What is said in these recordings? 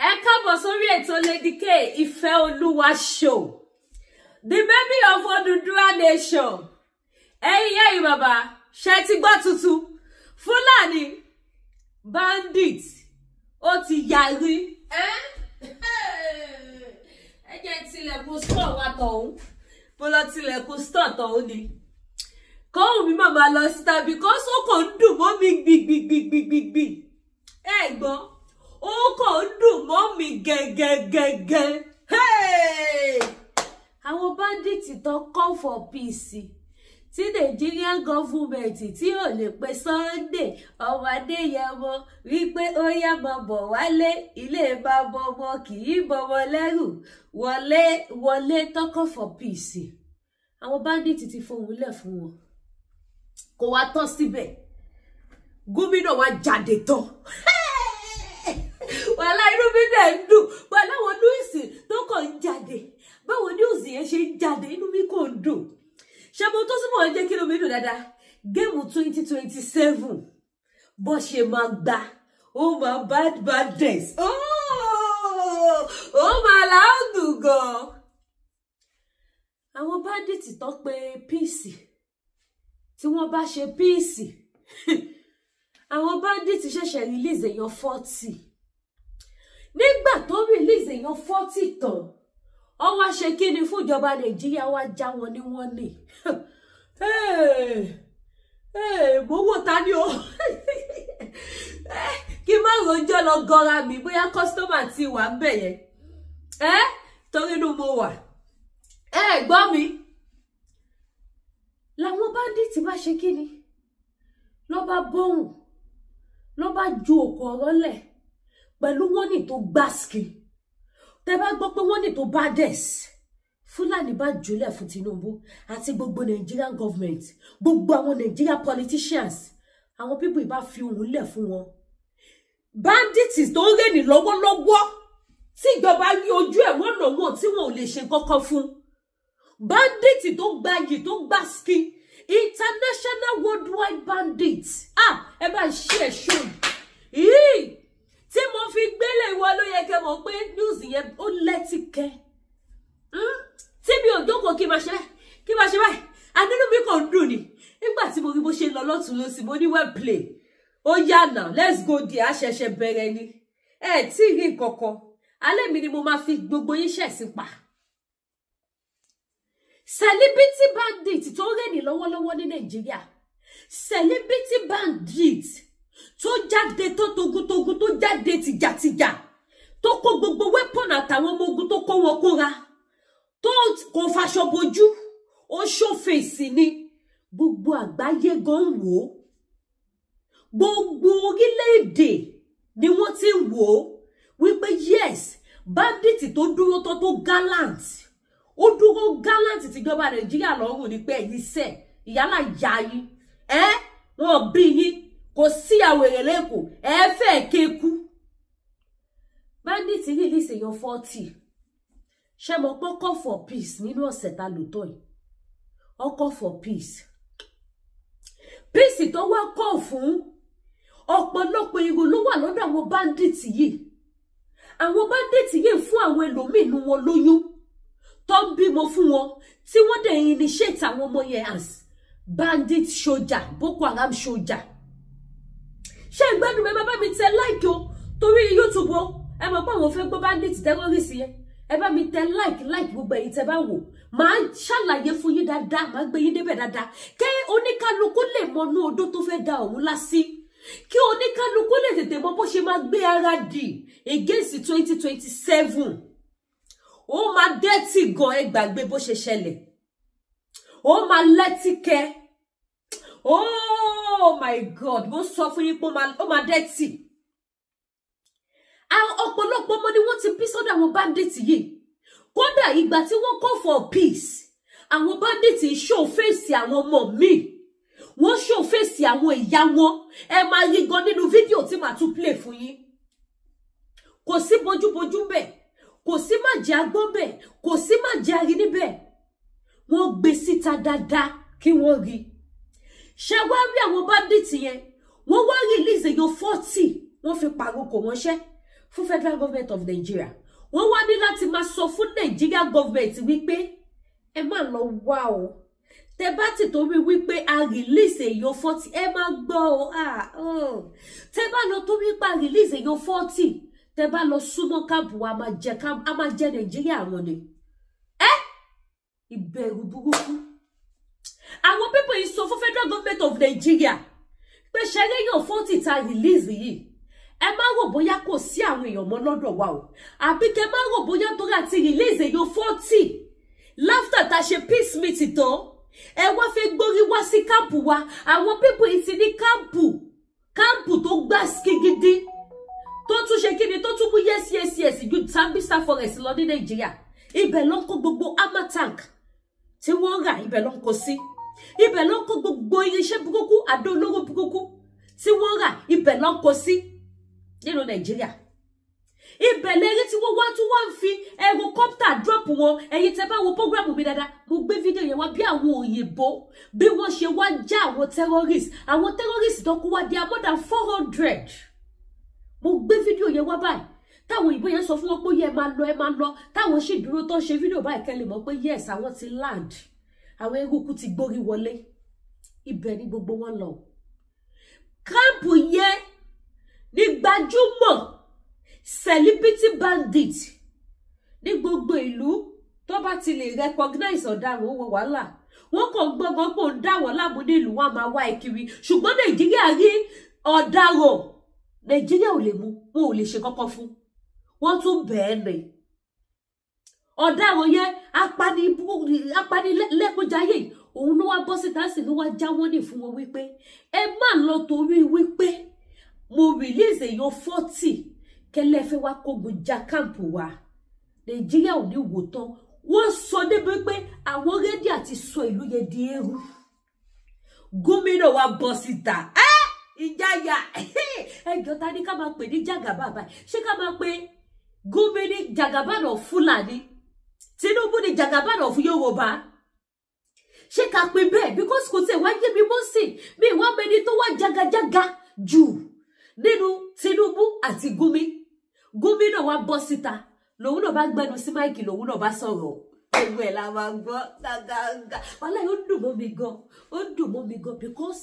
Ẹ káàbọ̀ sórí ètò Lady K Ìfẹ́ Olúwa show, the baby of Odùduwà nation. Ẹ̀yin ẹ̀yin bàbá, ṣe ti gbọ́ tuntun? Fúlàní bandit ó ti yarí. Ẹ jẹ́ tilẹ̀kùn store wa tọ̀hún. Mo lọ tilẹ̀kùn store tọ̀hún ni kóhùn mi máa lọ síta, because ó kàn ń dùn mọ́ mi gbìgbìgbìgbìgbì. Ẹ gbọ́, ó kàn ń dùn mọ́ mi gẹ́gẹ́gẹ́gẹ́. Àwọn bandit tó call for peace, tí Nigerian government tí ò lè pe Sunday ọmọ Adéyẹmọ wípé ó yá, máa bọ̀ wálé, ilé máa bọ ọmọ kì í bọmọ lẹ́rù, wọlé wọlé, tó call for peace, àwọn bandit ti fohùn lẹ̀ fún wọn. Kò wá tán síbẹ̀, gómìnà wa jáde tán. Wàhálà, inú mi dẹ̀ ń dùn pẹ̀lú àwọn news tó kàn ń jáde. Báwo news yẹn ṣe ń jáde, inú mi kò ń dùn. Ṣé mo tó túbọ̀ ń jẹ́ kí inú mi dùn dáadáa? Game 2027, bó ṣe máa gbà, ó máa bad bad days, ó máa láàdùn gan. Àwọn bandit tó pe peace, tí wọ́n bá ṣe peace, àwọn bandit ṣẹ̀ṣẹ̀ release èèyàn 40. Nígbà tó release èèyàn 40 tán, ó wá ṣe kí ni fún ìjọba Nàìjíríà? Wá já wọn ní wọ́n ní mo wò ta ni o, kí má rojọ́ lọ gọra mi, bóyá customer ti wà ń bẹ̀ yẹn torí inú mo wà. Ẹ gbọ́ mi, làwọn bandit bá ṣe kí ni, ló bá bóhùn, ló bá ju òkú ọ̀rọ̀ lẹ̀ pẹ̀lú wọ́n ní tó gbáàsì. Tẹ bá gbọ́ pé wọ́n ní tó bades, Fúlàní bá jùlẹ̀ fún Tinubu àti gbogbo Nigerian government, gbogbo àwọn Nigerian politicians, àwọn people ìbá fi ohùn lẹ̀ fún wọn. Bandits tó ń rìn lọ́wọ́lọ́wọ́, tí ìjọba rí ojú ẹ̀ wọ́n nà wọ́n, tí wọn ò lè ṣe kankan fún bandit tó gbayì, tó gbàsíkì, international worldwide bandit. Ah, ẹ bá ṣe ẹ ṣó yìí tí mo fi gbélé ìwọ, ló yẹ kẹ́ mọ̀ pé news yẹn ó lẹ́tìkẹ́. Tí mi ò jókòó kí n máa ṣe báyìí, kí n máa ṣe báyìí, àdínú mi kò ń dùn ni. Nígbà tí mo rí bó ṣe ń lọ lọ́tún lọ́sì, mo ní, "Well play, ó yá now, let's go there." Àṣẹ̀ṣẹ̀ bẹ̀rẹ̀ ni, ẹ tí ì rí nǹkankan. Alẹ́ mi ni mo máa fi gbogbo yín ṣẹ̀sìn pa. Celebrity bandit tó ń rẹ́ni lọ́wọ́lọ́wọ́ ní Nàìjíríà, celebrity bandit tó jáde tó togun-togun, tó jáde tìjàtìjà, tó kó gbogbo weapon àtàwọn ọmọ ogun, tó kó wọn kóra, tó kò faṣọ bojú, ó ṣòfèsì ni. Gbogbo àgbáyé gan wò ó, gbogbo orílẹ̀-èdè ni wọ́n ti ń wò ó wípé yes, bandit tó dúró tó gallant, ó dúró gallant tìjọba Nàìjíríà lọ́rùn ni pé ẹ̀yin sẹ̀ ìyálà ya yín ẹ́, wọn bí yín, kò sí àwèrè lẹ́kọ̀ọ́, ẹ fẹ́ kéku. Bandit release èèyàn 40. Ṣé mo pọ́ call for peace nínú ọ̀sẹ̀ ta lò tọ́ yìí? Ó call for peace. Peace tó wá call fún, ọ̀pọ̀lọpọ̀ èrò ló wà lọ́dọ̀ àwọn bandit yìí. Àwọn bandit yìí fún àwọn ẹlòmíín nu wọn lóyún, tó ń bímọ fún wọn, tí wọ́n dẹ̀ initiate àwọn ọmọ yẹn as bandit soldier, Boko Haram soldier. Ṣé ìgbádùn mi? Ẹ bá mi tẹ like o, torí YouTube o, ẹ mọ̀ pé àwọn fẹ́ gbọ́ bandit terrorist yẹn. Ẹ bá mi tẹ like, like, gbogbo ẹ̀yin tẹ bá wò. Màá ṣàlàyé fún yín dáadáa, màá gbé yín débẹ̀ dáadáa, kí oníkálukú lè mọnú odó tó fẹ́ da òun lásì, kí oníkálukú lè tètè mọ bó ṣe máa gbé ara dì against 2027. Ó máa dẹ́tì gan, ẹ gbàgbé bó ṣe ṣẹlẹ̀, ó máa lẹ́tìkẹ́. Oh my God, mo sọ fún yín pé ó máa dẹ́tì. Ọ̀pọ̀lọpọ̀ ọmọ ni wọ́n ti bí sọ́dọ̀ àwọn bandit yìí. Kódà ìgbà tí wọ́n call for peace, àwọn bandit show face àwọn ọmọ míì, wọ́n show face àwọn ìyá wọn. Ẹ máa rí gan nínú fídíò tí màá tún play fún yín. Kò sí bójúbójú bẹ́ẹ̀, kò sí má jẹ́ agbọ́n bẹ́ẹ̀, kò sí má jẹ́ arí níbẹ̀. Wọ́n gbé síta dáadáa kí wọ́n rí. Ṣé wá rí àwọn bandit yẹn, wọ́n wá release èèyàn 40, wọ́n fi pàrokò ránṣẹ́. fún Federal Government of Nigeria. Wọ́n wá ní láti máa sọ fún Nigeria government wípé ẹ má lọ wá o, tẹ bá ti torí wípé a release èèyàn 40, ẹ má gbọ́ o, tẹ bá lọ torí pé a release èèyàn 40, tẹ bá lọ súnmọ́ camp wa, a máa jẹ Nàìjíríà àwọn ni. Ẹ ìbẹ̀rù burúkú àwọn people yìí sọ fún Federal Government of Nigeria pé ṣẹlẹ̀ èèyàn 40 ta release yìí, ẹ má rò bóyá kò sí àwọn èèyàn mọ́ lọ́dọ̀ wa o, àbí kẹ má rò bóyá torí àti release èèyàn 40 láfítà tá a ṣe peace meeting tán, ẹ wá fẹ́ gbórí wá sí camp wa. Àwọn people yìí ti ní camp tó gbá gidi, tó tún ṣe kíni, tó tún mú yes yes yes ju Sambisa Forest lọ ní Nàìjíríà. Ibẹ̀ ló ń kó gbogbo armor tank tí wọ́n rà, ibẹ̀ ló ń kó sí, ibẹ̀ ló ń kó gbogbo irinṣẹ́ burúkú, àdó olóró burúkú tí wọ́n rà, ibẹ̀ ló ń kó sí nínú Nàìjíríà. Ibẹ̀ lẹ́rí tí wọ́n wá tún wá ń fi helicopter drop wọn. Ẹ̀yin tẹ́ bá wo program mi dáadáa, mo gbé fídíò yẹn wá bí àwọn òyìnbó bí wọ́n ṣe wá já àwọn terrorists, àwọn terrorists tó kó wá di more than 400. Mo gbé fídíò yẹn wá báyìí, táwọn òyìnbó yẹn sọ fún wọn pé yẹ ẹ máa lọ, ẹ máa lọ, táwọn sì dúró tó ń ṣe fídíò báyìí kẹ́ lè mọ̀ pé yes, àwọn ti land, àwọn eruku ti gbórí wọlé. Ibẹ̀ ni gbogbo wọn lọ. Camp yẹn ní gbajúmọ̀ celebrity bandit ní gbogbo ìlú tó bá ti lè recognize ọ̀daràn owó wàhálà, wọn kò gbọ́ngàn pò ń dá wọn láàmú nílùú, wọn máa wá ẹ kiri. Ṣùgbọ́n Nàìjíríà rí ọ̀daràn, Nàìjíríà ò lè mú, wọn ò lè ṣe kọ́kọ́ fún wọn, tún bẹ́ẹ̀ ni ọ̀daràn yẹn apanilẹ́kúnjayé òun ló wá bọ́ síta sí ló wá já wọ́n ní fún wọn wípé ẹ má lọ torí wípé mo release èèyàn 40 kẹlẹ́ fẹ́ wá kógun já camp wa. Nàìjíríà ò ní wò tán. Wọ́n sọ débi pé àwọn ready àti sọ ìlú yẹn di eérú. Gómìnà wa bọ́ síta, ìjáyà ẹjọ́ ta ni ká máa pè ní jàgàbá báyìí? Ṣé ká máa pè gómìnà jàgàbá náà Fúlàní, Tinubu ni jàgàbá náà fún Yorùbá? Ṣé ká pè bẹ́ẹ̀? Because kò tẹ̀ wá yé mi mọ́ sí mi ìwà mẹni tó wá jagajaga jù nínú Tinubu àti Gumi. Gumi náà wá bọ́ síta, lòun náà bá gbẹnu sí máìkì, lòun náà bá sọ̀rọ̀. Gbogbo ẹ̀ la máa gbọ́ gàgàgà. Wàhálà yóò dùn mọ́ mi gan, ó dùn mọ́ mi gan, because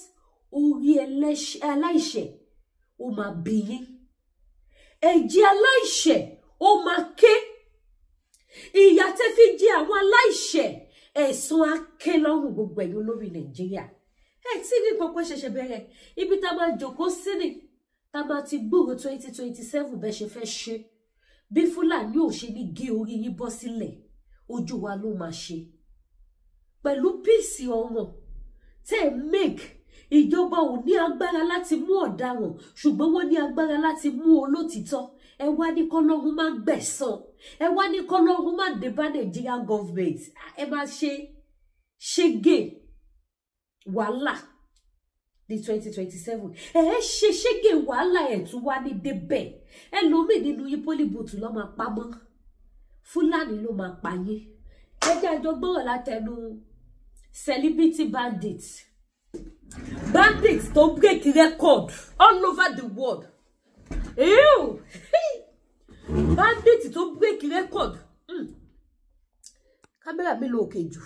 orí aláìṣẹ̀ ó máa bí yín, ẹ̀jẹ̀ aláìṣẹ̀ ó máa ké, ìyà tẹ́ fi jẹ àwọn aláìṣẹ̀ ẹ̀san á ké lọ́rùn gbogbo ẹ̀yin olórí Nàìjíríà. Ẹ tí ní pọpọ ṣẹ̀ṣẹ̀ bẹ̀rẹ̀, ibi tá a máa jókòó sí ni tá a máa ti gbúrò 2027 bẹ́ẹ̀ ṣe fẹ́ ṣe. Bí Fúlàní ò ṣe ní gé orí yín bọ́ sílẹ̀, ojú wa ló máa ṣe. Pẹ̀lú píìsì ọ̀ràn tẹ́ ẹ make, ìjọba ò ní agbára láti mú ọ̀daràn, ṣùgbọ́n wọ́n ní agbára láti mú olótìtọ́. Ẹ wá ní kọ́lọ́run má gbẹ̀san, ẹ wá ní kọ́lọ́run má dé bá Nàìjíríà government. Ẹ máa ṣe ṣégè wàhálà ní 2027. Ẹ ṣe ṣégè wàhálà ẹ̀ tún wá ní débẹ̀. Ẹlòmíì nínú yín pólíbùtù ló máa pamọ́, Fúlàní ló máa pa yín. Ẹ jẹ́ àjọ gbọ́rọ̀ látẹnu celebrity bandit, bandit tó break record all over the world. Ew! Bandit tó break record. Kámẹ́rà mi lò òkè jù,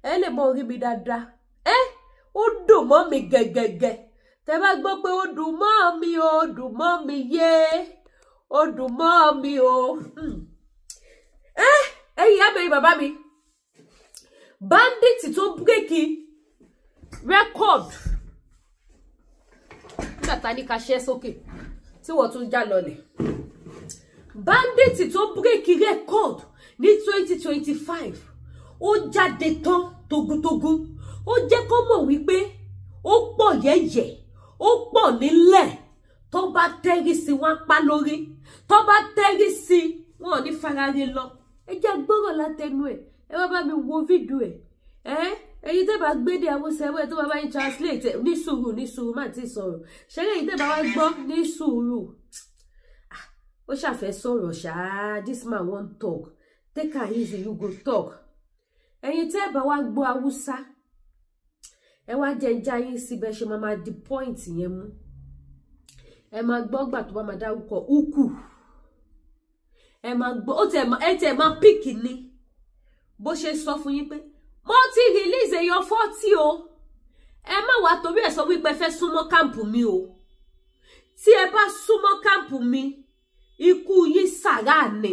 ẹ lè mọ orí mi dáadáa. Ẹ ó dùn mọ́ mi gẹ́gẹ́gẹ́. Tẹ́ bá gbọ́ pé ó dùn mọ́ mi, ó dùn mọ́ mi yé, ó dùn mọ́ mi o. Ẹ ẹ̀yin ìyá mi, bàbá mi, bandit tó break record nígbà tá ní ká ṣẹ́ sókè tí wọ́n tún já lọlẹ̀. Bandit tó break record ní 2025, ó jáde tán togun-togun. Ó jẹ́ kó mọ̀ wípé ó pọ̀ yẹ́yẹ́, ó pọ̀ nílẹ̀. Tó bá tẹ́rí sí wọn pa lórí, tó bá tẹ́rí sí wọn ò ní farare lọ. Ẹ jẹ́ gbọ́rọ̀ látẹnu ẹ̀, ẹ wá bá mi wo fídíò ẹ̀. Ẹ̀yin tẹ́ bá gbé dé àwọn sẹ́wẹ́ tó bá bá yín translate, ní sùúrù, ní sùúrù, má ti sọ̀rọ̀. Ṣẹlẹ̀ ẹ̀yin tẹ́ bá wá gbọ́, ní sùúrù. Ó ṣàfẹ́ sọ̀rọ̀ ṣáá, this man wan talk, take am easy, you go talk. Ẹ̀yin tẹ́ bá wá gbọ́ Haúsá, ẹ wá jẹ́ ń já yín síbẹ̀ ṣe máa di point yẹn mú. Ẹ máa gbọ́ gbà tó bá máa dárúkọ ukù. Ẹ máa gbọ́, ó tẹ̀ ẹ tẹ̀ máa pick ni bó ṣe sọ fún yín pé mo ti release èèyàn 40 o. Ẹ má wàá torí ẹ̀ sọ wípé ẹ fẹ́ súnmọ́ camp mi o. Tí ẹ bá súnmọ́ camp mi, ikú yín sàrà ni.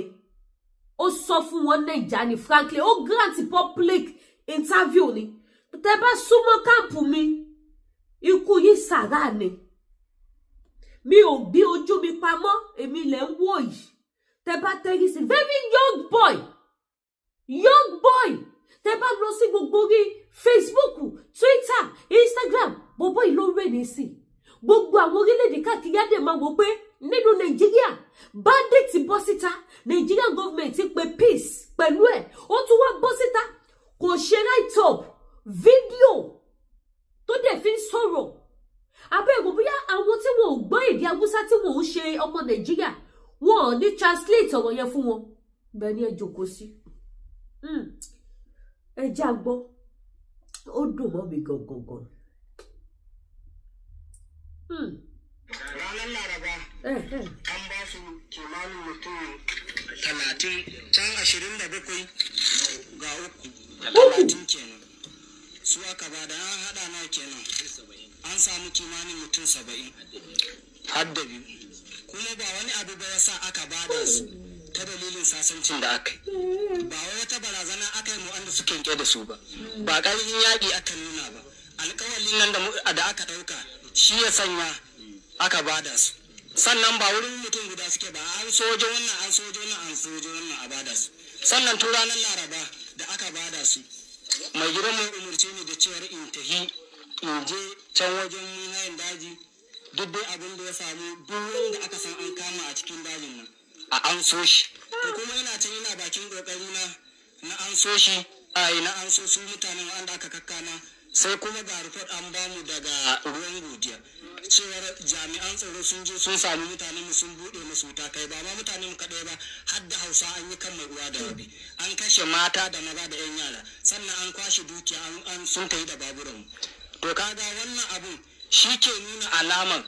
Ó sọ fún wọn Naija ni, frankly, ó grant public interview ni. Tẹ bá súnmọ́ camp mi, ikú yín sàrà ni. Mi ò gbé ojú mi pamọ́, èmi lẹ̀ ń wò yìí. Tẹ bá tẹ́rí sí, very young boy, young boy. Tẹ bá lọ sí gbogbo orí Facebook, Twitter, Instagram, bọ̀bọ̀ yìí ló ń rè ní sí gbogbo àwọn orílẹ̀-èdè káàkiri. Á dẹ̀ máa wò pé nínú Nàìjíríà, bandit bọ́ síta, Nigerian government pe peace pẹ̀lú ẹ̀, ó tún wá bọ́ síta, kò ṣe write up fídíò tó dẹ̀ fi ń sọ̀rọ̀ abẹ́ ìwò. Bóyá àwọn tí wọn ò gbọ́ èdè Haúsá, tí wọn ò ṣe ọmọ Nàìjíríà, wọn ò ní translate ọ̀rọ̀ yẹn fún wọn. Bẹ́ẹ̀ ni ẹ jókòó sí, ẹ já gbọ́, ó dùn mọ́ mi gangan gan. Ranar Laraba an ba su kimanin mutum 30, can 27 ga uku, 30 kenan su aka ba da. An haɗa nawa kenan? An samu kimanin mutum 70 har da biyu. Kuma ba wani abu ba ya sa aka bada su, ta dalilin sasancin da aka yi. Ba wai wata barazana aka yi mu wanda suke rike da su ba, ba ƙarfin yaƙi aka nuna ba. Alƙawalin nan da aka ɗauka shi ya sanya aka bada su. Sannan ba wurin mutum guda suke ba, an sojo wannan, an sojo wannan, an sojo wannan, a bada su. Sannan tun ranar Laraba da aka bada su, mai gidan mu umurce ni da cewar in tahi in je can wajen hayan daji, duk dai abin da ya samu, duk wanda aka san an kama a cikin dajin nan, a an so shi. To kuma ina can ina bakin kokari na na an so shi, ai na an so su mutanen wanda aka kakkama. Sai kuma ga report an bamu daga Ruwan Godiya cewar jami'an tsaro sun je sun sami mutanen mu, sun bude musu wuta. Kai, ba ma mutanen mu kaɗai ba, har da Hausa an yi kan mai uwa da wabi, an kashe mata da maza da yan yara, sannan an kwashe dukiya, an sun tafi da baburan. To kaga wannan abun shi ke nuna alaman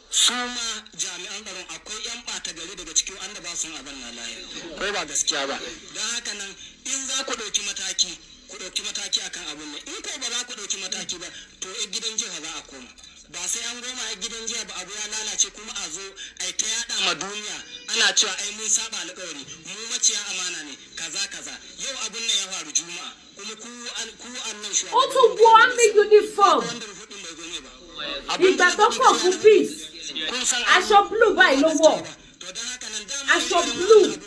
su ma jami'an tsaron akwai yan ɓata gari daga cikin wanda ba su abin na lahiya, ko ba gaskiya ba? Don haka nan in za ku ɗauki mataki, ku ɗauki mataki akan abun nan. In ko ba za ku ɗauki mataki ba, to yan gidan jiha za a koma. Ba sai an goma a gidan jiya ba, abu ya lalace, kuma a zo ai ta yada ma duniya ana cewa ai mun saba alƙawari, mu maciya amana ne, kaza kaza. Yau abun nan ya faru Juma'a, kuma ku annan Ó tún wọ army uniform. Ìgbà tó pọ̀ fún peace, aṣọ blue báyìí ló wọ̀, aṣọ blue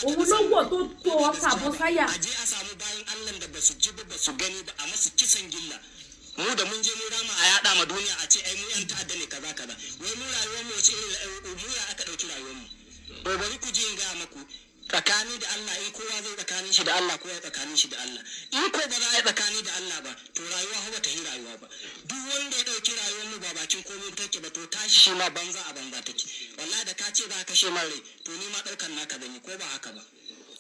òun ló wọ̀ tó tó ọkà bọ́ sáyà. A je a samu bayan Allah da ba su ji ba, ba su gani ba, a masu kisan gilla. Mu da mun je mun rama, a yada ma duniya a ce ai mu yan ta'adda ne, kaza kaza. Wai mu rayuwar mu wace irin mu, ya aka dauki rayuwar mu? To bari ku ji in ga maku, tsakani da Allah, in kowa zai tsakanin shi da Allah, kowa ya tsakanin shi da Allah. In ko ba za a yi tsakani da Allah ba, to rayuwa ba ta yi rayuwa ba. Duk wanda ya dauki rayuwar mu ba bakin komai take ba, to tashi shi ma banza a banza take. Wallahi da ka ce za ka kashe man rai, to ni ma daukan naka zan yi, ko ba haka ba?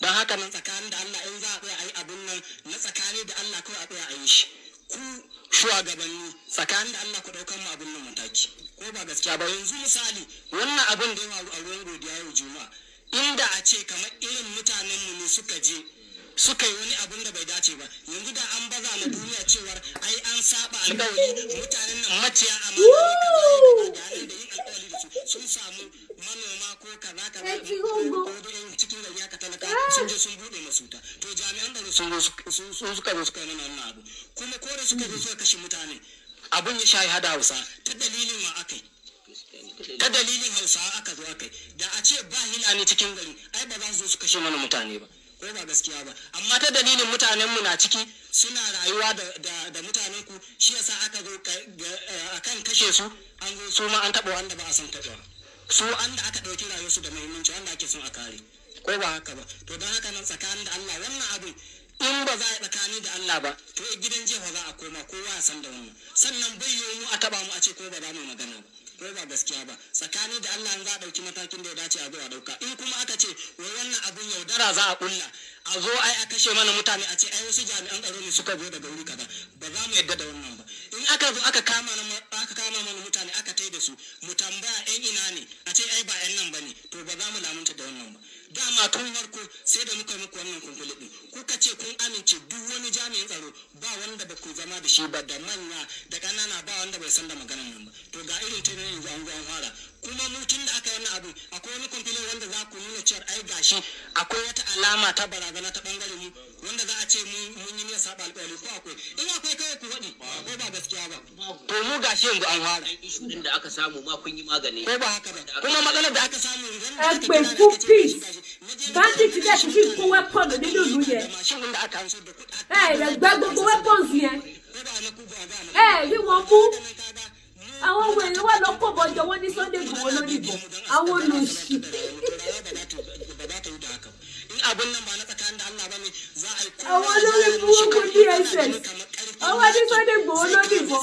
Don haka nan tsakanin da Allah, in za a tsaya a yi abun nan na tsakani da Allah, kawai a tsaya a yi shi. Ku shugabanni, tsakanin da Allah ku ɗaukan mu abun nan mataki, ko ba gaskiya ba? Yanzu misali wannan abun da ya faru a Ruwan Godiya yau Juma'a, inda a ce kamar irin mutanen mu ne suka je suka yi wani abun da bai dace ba, yanzu da an baza ma duniya cewar ai an saba alkawari, mutanen nan maciya amana ne, kaza kaza, ga nan da yin alkawari da su sun samu manoma ko kaza kaza ko da yan cikin gari aka talaka, sun je sun bude masu wuta. To jami'an tsaro sun zo, sun suka zo suka yi mana wannan abu. Kuma ko da suka zo suka kashe mutane, abun ya shayi hada Hausa. Ta dalilin wa akai? Ta dalilin Hausawa aka zo aka yi. Da a ce ba hilani cikin gari, ai ba za su zo su kashe mana mutane ba, ko ba gaskiya ba? Amma ta dalilin mutanen mu na ciki suna rayuwa da mutanen ku, shi yasa aka zo akan kashe su. An zo su ma an taɓa wanda ba a son taɓa su, an da aka ɗauki rayuwarsu da muhimmanci, wanda ake son a kare, ko ba haka ba? To don haka nan tsakanin da Allah, wannan abin in ba za a yi tsakani da Allah ba, to gidan jiha za a koma, kowa ya san da wannan. Sannan bai yiwu mu a taba mu a ce ko ba za mu magana ba, ko ba gaskiya ba? Tsakani da Allah, in za a ɗauki matakin da ya dace a zo a ɗauka. In kuma aka ce wai wannan abun yaudara za a ƙulla, a zo ai a kashe mana mutane, a ce ai wasu jami'an tsaro ne suka zo daga wuri kaza, ba za mu yadda da wannan ba. In aka zo aka kama mana mutane, aka tai da su, mu tambaya yan ina ne, a ce ai ba yan nan bane, to ba za mu lamunta da wannan ba. Dama Dama tun farko sai da muka yi muku wannan kumfuli din, kuka ce kun amince. Duk wani jami'in tsaro ba wanda ba ku zama da shi ba, da manya da ƙanana, ba wanda bai san da maganar nan ba. To ga irin ta yanzu an zo an fara. Kuma mu tun da aka yi wannan abu, akwai wani kumfulin wanda za ku nuna cewa ai gashi akwai wata alama ta barazana ta bangaren mu wanda za a ce mun yi niyyar saba alƙawari? Ko akwai? In akwai, kawai ku faɗi, ko ba gaskiya ba. To mu gashi yanzu an fara. Issue din da aka samu ma kun yi magani. Ko ba haka ba? Kuma matsalar da aka samu idan Ẹ pè fún peace, bandit dẹ̀ tún sì kó weapon nínú ìlú yẹn. Mashin da aka amso da kuɗi. Ẹ lè gbá gbogbo weapons yẹn. Ko ba na ku ba ba. Ẹ rí wọn mú. Àwọn wèrè wà lọ kó bọjọ wọn ní Sunday Igboho lórí ìbọn, àwọn olùsí. In abun nan ba na tsakanin da Allah bane za a yi. Àwọn olórí burúkú DSS, àwọn ní Sunday Igboho lórí ìbọn.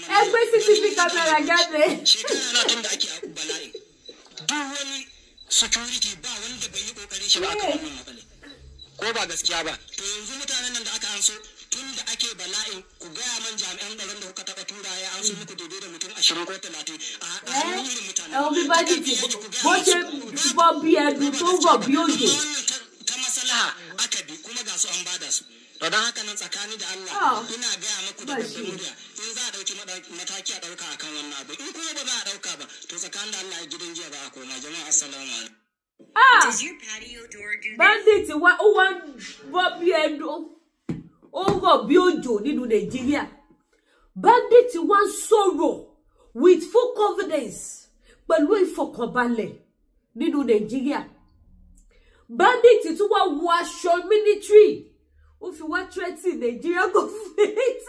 Ẹ gbé CCTV camera jáde. Shekara na tun da ake bala'i, duk wani security ba wanda bai yi kokarin shi ba akan wannan matsalai, ko ba gaskiya ba? To yanzu mutanen nan da aka anso, tun da ake bala'in, ku gaya man jami'an tsaron da kuka taba tura ya anso muku daidai da mutum 20 ko 30 a hannun irin mutanen. Ẹ̀wọ̀n bí bandit bó ṣe bọ́ bí ẹdun tó rọ̀ bí òjò. Wannan ta maslaha aka bi, kuma ga su an bada su. To don haka nan, tsakani da Allah, ina gaya muku da babban murya, in za a dauki mataki a dauka akan wannan abu. In kuma ba za a dauka ba, to tsakanin da Allah gidan jiya ba a koma. Jama'a, assalamu alaikum. Ah! Does your patio door do this? Bandit wa, ó wá ń bọ́ bí ẹdun, ó rọ̀ bí òjò nínú Nàìjíríà. Bandit wa ń sọ̀rọ̀ with full confidence, pẹ̀lú ìfọ̀kànbalẹ̀ nínú Nàìjíríà. Bandit tún wá wọ aṣọ military, ó fi wá threaten Nàìjíríà government.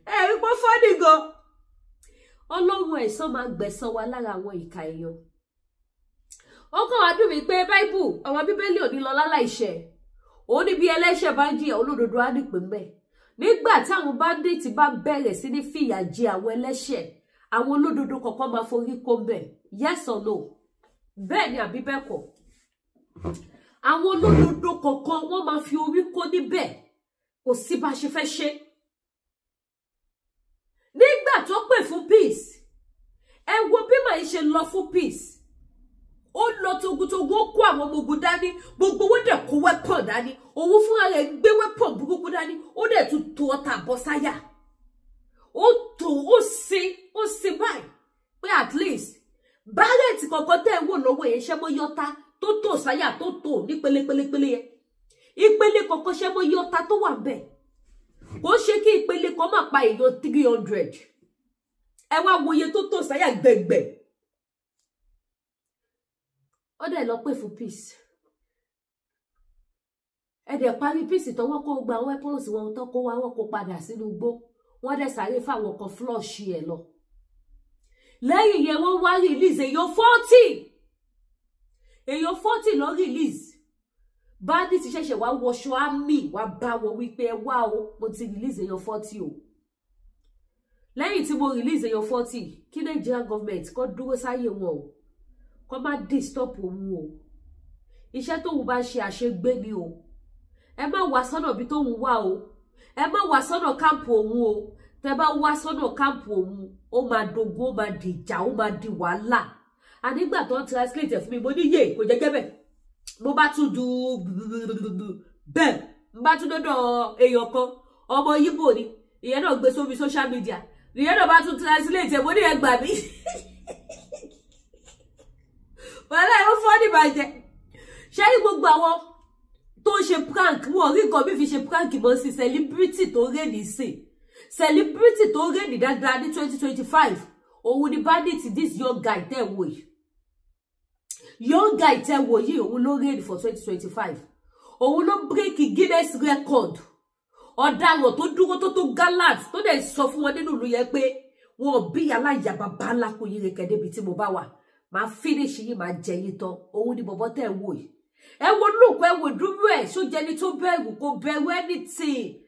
Ẹ rí pé funny gan. Ọlọ́run ẹ̀san máa gbẹ̀san wa lára àwọn ìka èèyàn. Ó kàn wá dùn mí pé báíbù, ọ̀rọ̀ Bíbélì ò ní lọ láláìṣẹ̀. Òun ní bí ẹlẹ́ṣẹ̀ bá ń jìyà, olódodo á nípìn bẹ́ẹ̀. Nígbà táwọn bandit bá bẹ̀rẹ̀ sí ní fìyà jẹ àwọn ẹlẹ́ṣẹ̀, àwọn olódodo kọ̀ọ̀kan máa forí kó bẹ̀. Yes or no? Bẹ́ẹ̀ ni àbí bẹ́ẹ̀ kọ́? Àwọn olódodo kọ̀ọ̀kan, wọ́n máa fi orí kó níbẹ̀. Kò sí bá a ṣe fẹ́ ṣe. Nígbà tó pè fún peace, ẹ wo bí màá ṣe lọ fún peace. Ó lọ togun-togun, ó kó àwọn ọmọ ogun dání, gbogbo owó dẹ̀ kó weapon dání. Òun fúnra rẹ̀ gbé weapon burúkú dání, ó dẹ̀ tún tó ọta bọ́ sáyà, ó tó, ó sin, ó sin báyìí pé at least bárẹ̀tì kọ̀ọ̀kan tẹ́ ẹ̀ wò lọ́wọ́ yẹn, ṣẹ́ mọ́ yọta tó tò sáyà, tó tò ní pélépelepele yẹn, ìpele kọ̀ọ̀kan, ṣẹ́ mọ́ yọta tó wà bẹ́ẹ̀? Kò ṣe kí ìpele kan máa pa èèyàn 300. Ẹ wá wo iye tó tò sáyà gbẹ̀ngbẹ̀. Ó dẹ̀ lọ pè fún peace, ẹ dẹ̀ parí peace tọwọ́ kó gba weapons wọn tó kó wá, wọn kó padà sínú igbó. Wọ́n dẹ̀ sáré fáwọn kan flush ẹ̀ lọ. Lẹ́yìn yẹn, wọ́n wá release èèyàn 40. Èèyàn 40 lọ release. Bandit ṣẹ̀ṣẹ̀ wá wọṣọ army wá bá wọn wípé, ẹ wá o, mo ti release èèyàn 40 o. Lẹ́yìn tí mo release èèyàn 40, kí Nigerian government kó dúró sáyè wọn o, kó má disturb òun o. Iṣẹ́ tóun bá ṣe, àṣegbé ni o. Ẹ má wá sọ́nà bí tóun wà o, ẹ má wá sọ́nà camp òun o. Tẹ bá wá sọ́nà camp òun, ó máa dogun, ó máa dìjà, ó máa di wàhálà. Ànígbà tó ń translate ẹ̀ fún mi, mo ní yé kò jẹ́jẹ́ bẹ́ẹ̀. Mo bá tún du bẹ́ẹ̀, n bá tún dọ́dọ̀ èèyàn kan, ọmọ Yíbò ni ìyẹn náà, gbé sórí social media. Ìyẹn náà bá tún translate ẹ̀. Mo ní ẹ gbà mí, wàhálà ẹ̀ ó fọ́ ní ìbàjẹ́. Ṣé ní gbogbo àwọn tó ń ṣe prank, wọn rí nǹkan bí fi ṣe prank mọ́ sí. Celebrity tó rè ní sí, celebrity tó rè ní dáadáa ní 2025, òun ni bandit. This young guy tẹ́ wò yìí, young guy tẹ́ wò yìí, òun ló reign for 2025. Òun ló break Guinness record. Ọ̀daràn tó dúró tó gallant, tó dẹ̀ sọ fún wọn nínú ìlú yẹn pé wọn bí aláya bàbá ńlá kò yín rẹ̀kẹ̀ débi tí mo bá wà, máa finish yín, máa jẹ yín tán. Òun ni bọ̀bọ̀ tẹ́ wò yìí. Ẹ wo look, ẹ wo dúró ẹ, ṣó jẹni tó bẹ̀rù? Kò bẹ̀rù anything,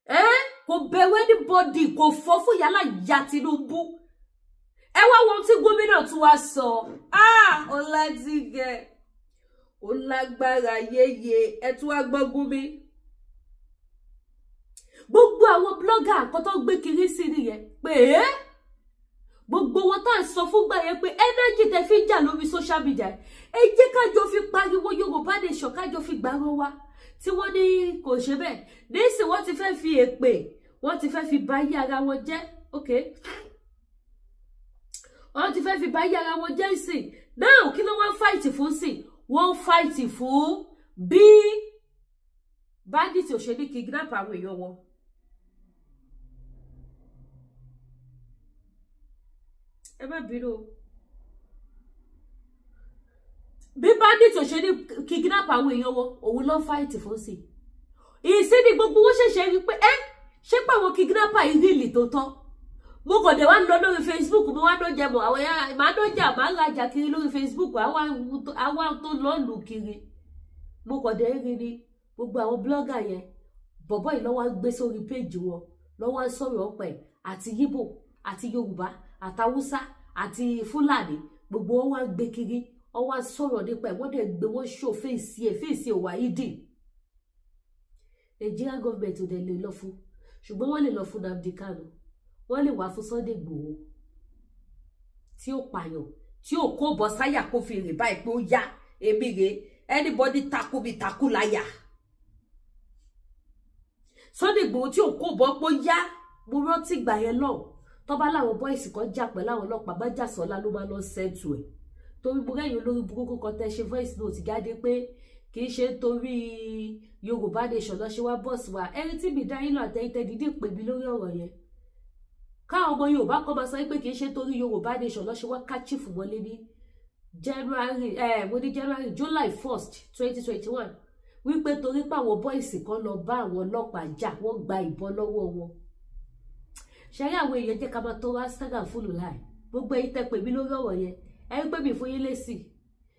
ẹ kò bẹ̀rù anybody, kò fọ́ fún yàrá ìyá Tinubu. Ẹ wá wọn tí gómìnà tún wá sọ. Ah, Ọlátìgẹ, ó lágbára yéye. Ẹ tún wá gbọ́ Gumi. Gbogbo àwọn blogger kan tó gbé kiri sí nìyẹn pé ẹ Gbogbo wọn tá à ń sọ fúngbà yẹn pé energy tẹ fi ń jà lórí social media, ẹ jẹ́ kájọ fi pariwo Yorùbá nation, kájọ fi gbàrọ wa, tí wọ́n ní kò ṣe bẹ́ẹ̀. Nísìn wọ́n ti fẹ́ fi èpè, wọ́n ti fẹ́ fi báyé ara wọn jẹ́. Ok, wọ́n ti fẹ́ fi báyé ara wọn jẹ́ ìsìn náà. Kí ló wọ́n fight fún sí? Wọ́n fight fún bí bandit ò ṣe ní kidnap àwọn èèyàn wọn. Ẹ má bínú, bí bandit ò ṣe ní kidnap àwọn èèyàn wọn, òun ló fight fún sí. Ìsìn ni gbogbo wọn ṣẹ̀ṣẹ̀ rí pé ẹ ṣé pé àwọn kidnapper yìí rìlì tó tọ́. Mo kàn dé wá ń lọ lórí Facebook, mo wá lóúnjẹ mọ àwọn ya màá lóúnjẹ, màá rajà kiri lórí Facebook, àwa tó lọ lù kiri. Mo kàn dé rí ni gbogbo àwọn blogger yẹn, bọ̀bọ̀ yìí lọ́wọ́ ń gbé sórí péjì wọn, lọ́wọ́ ń sọ̀rọ̀ ọ̀pẹ àti Yíbò àti Yorùbá àtàwùsá àti Fúlàní, gbogbo wọn wá ń gbé kiri, wọn wá sọ̀rọ̀ nípa ẹ̀, wọ́n dẹ̀ gbé wọn ṣó fèsì ẹ̀, fèsì ẹ̀ wáyé dì. Nigeria government ò dẹ̀ lè lọ fún, ṣùgbọ́n wọ́n lè lọ fún Nnamdi Kanu, wọ́n lè wá fún Sunday Igboho tí ó pààyàn, tí ó kó bọ́ sáyà kó fi rè báyìí pé ó yá èmi rè, anybody takú mi takú láyà. Sunday Igboho tí ó kó bọ́ pé ó yá. Mo rántí ìgbà yẹn lọ, tọ́ba láwọn bọ́ìsì kan jà pẹ̀lú àwọn ọlọ́pàá, bá jà sọ́lá ló máa lọ sẹ́tù ẹ̀. Torí mo rẹ́yìn olórí burúkú kan tẹ́ ṣe voice note jáde pé kì í ṣe torí Yorùbá nation lọ ṣe wá bọ́ọ̀sì wa. Ẹni tí mi dá yín lọ àtẹ̀yìntẹ́ dídí pè mí lórí ọ̀rọ̀ yẹn, káwọn ọmọ Yorùbá kan máa sọ pé kì í ṣe torí Yorùbá nation lọ ṣe wá káchífù wọlé ní January, mo ní January, July 1st 2021, wípé torí pé àwọn bọ́ìsì kan lọ bá àwọn ọlọ́pàá jà, wọ́n gba ìbọn lọ́wọ́ wọn. Ṣẹ́rí àwọn èèyàn jẹ́ ká máa tọrọ Instagram fúlù láì. Gbogbo ẹ̀yin tẹ́ pè mí lórí ọ̀rọ̀ yẹn, ẹ ń pè mí fún yín lésì.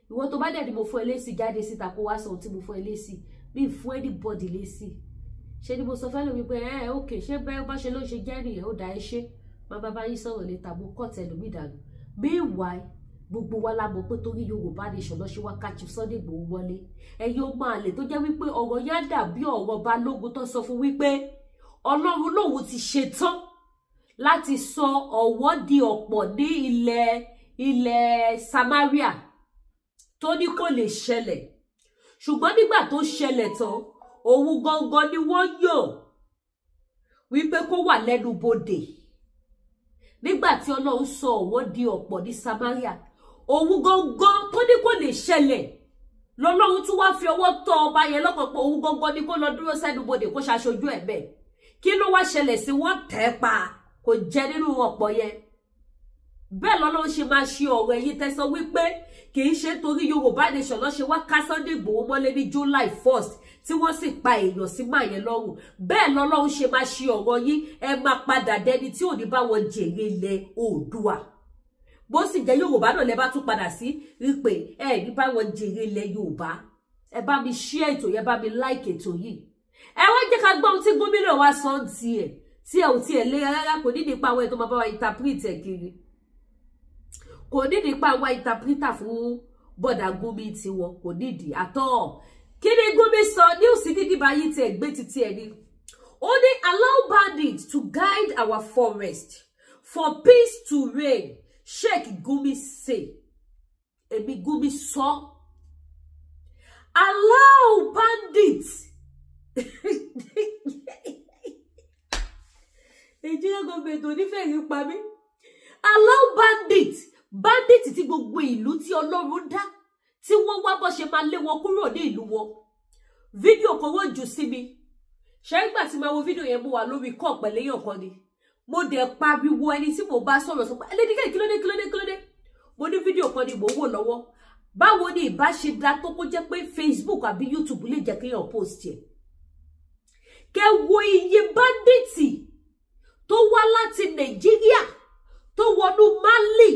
Ìwọ tó bá dẹ̀ ni mo fún ẹ lésì, jáde síta kó wá sọ ohun tí mo fún ẹ lésì. Mi fún anybody lésì. Ṣé ni mo sọ fẹ́ lómi pé ẹ ok, ṣé bẹ́ẹ̀ bá ṣe ló ṣe jẹ́ nìyẹn, ó dá ẹ ṣe máa bá bá yín sọ̀rọ̀ létà, mo kọ́ tẹ lómi dànù. Meanwhile, gbogbo wa la mọ̀ pé torí Yorùbá nation lọ ṣe wá ká Chief Sunday Igboho wọlé. Ẹ̀yin ọmọ àlè tó jẹ́ wípé ọ̀rọ̀ yẹn dàbí ọ̀rọ̀ Balógun tó sọ fún wípé Ọlọ́run lòun ti ṣetán láti sọ ọ̀wọ́ di ọ̀pọ̀ ní ilẹ̀ Samaria, tó ní kò lè ṣẹlẹ̀. Ṣùgbọ́n nígbà tó ṣẹlẹ̀ tán, òun gangan ni wọ́n yàn wípé kó wà lẹ́nu bodè. Nígbà tí Ọlọ́run sọ ọ̀wọ́ di ọ̀pọ̀ ní Samaria, òun gangan tó ní kò lè ṣẹlẹ̀ lọ́lọ́run tún wá fi ọwọ́ tọ́ ọba yẹn lọ́kàn pé òun gangan ni kó lọ dúró sẹ́nu bodè kó ṣaṣojú ẹ̀ bẹ́ẹ̀. Kí ló wá ṣẹlẹ̀ sí wọ́n tẹ́ pa, kò jẹ́ nínú ọ̀pọ̀ yẹn. Bẹ́ẹ̀ lọ́lọ́run ṣe máa ṣe ọ̀rọ̀ ẹ̀yin tẹ́ sọ wípé kì í ṣe torí Yorùbá nation ló ṣe wá ká Sunday Igboho mọ́lé ní July 1st tí wọ́n sì pa èèyàn sí máa yẹn lọ́rùn. Bẹ́ẹ̀ lọ́lọ́run ṣe máa ṣe ọ̀rọ̀ yín, ẹ máa padà dẹni tí ò ní bá wọn jèrè ilẹ̀ Oòduà. Bó sì jẹ́ Yorùbá náà lẹ bá tún padà sí rí pé ẹ ní bá wọn jèrè ilẹ̀ Yorùbá. Ẹ bá mi share ètò yẹn, bá mi like ètò yìí. Ẹ wá jẹ́ ká gbọ́ ohun tí gómìnà wa sọ ń tiẹ̀ tí ẹ ò tiẹ̀ lé rárá, kò ní nípa àwọn ètò máa bá wa interpret ẹ̀ kiri, kò ní nípa àwọn interpreter fún bọ́dà Gumi tiwọn, kò nídìí àtọ́. Kí ni Gumi sọ? News dídí báyìí tiẹ̀ gbé títí ẹ̀ ni. Ó ní allow bandits to guide our forest for peace to reign, Sheikh Gumi say. Èmi Gumi sọ, allow bandits. Nigeria government ò ní fẹ́ rí pa mí. Allow bandits, bandits tí gbogbo ìlú tí Ọlọ́run dá, tí wọ́n wá bó ṣe máa lé wọn kúrò ní ìlú wọn. Fídíò kan wọ́n jù sí mi. Ṣé nígbà tí máa wo fídíò yẹn, mo wà lórí kọ́ pẹ̀lẹ́yàn kan ni. Mo dẹ̀ pariwo ẹni tí mo bá sọ̀rọ̀ sọ pé ẹlẹ́díkẹ́ kílódé kílódé kílódé. Mo ní fídíò kan ni mò ń wò lọ́wọ́. Báwo ni ìbá ṣe dá tó kó jẹ́ pé Facebook àbí YouTube lè jẹ́ kéèyàn post ẹ̀? Kẹ́ wo iye bandits tó wá láti Nàìjíríà tó wọnú Mali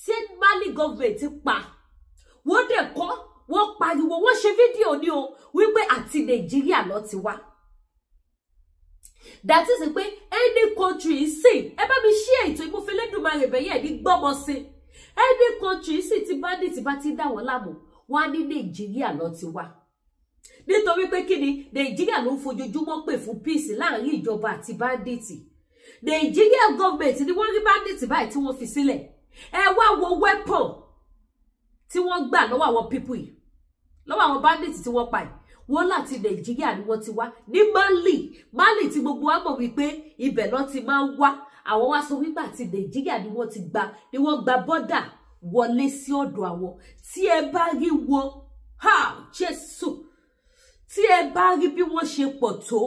tí Mali government pa. Wọ́n dẹ̀ kọ́, wọ́n pariwo, wọ́n ṣe fídíò ní o wípé àti Nàìjíríà ló ti wá. That is pé any country sì, ẹ bá mi share ètò ìmúfẹ́lẹ́dùnmarè bẹ̀yẹ̀ ní gbọ́mọ sí. Any country sì tí bandit bá ti dá wọn láàmú, wọ́n á ní Nàìjíríà ló ti wá. Nítorí pé kí ni Nàìjíríà ló ń fojoojúmọ́ pè fún peace láàrin ìjọba àti bandit. Nigeria government ni wọ́n rí bandit báyìí tí wọ́n fi sílẹ̀. Ẹ wá wo weapon tí wọ́n gbà lọ́wọ́ àwọn people yìí, lọ́wọ́ àwọn bandit tí wọ́n pa yìí. Wọ́n láti Nàìjíríà ni wọ́n ti wá ní Mali. Mali tí gbogbo wa mọ̀ wípé ibẹ̀ ló ti máa ń wá. Àwọn wá sọ wípé àti Nàìjíríà ni wọ́n ti gba, ni wọ́n gba bọ́dà wọlé sí ọ̀dọ̀ àwọn. Tí ẹ bá rí wọn, ha, Jésù, tí ẹ bá rí bí wọ́n ṣe pọ̀ tó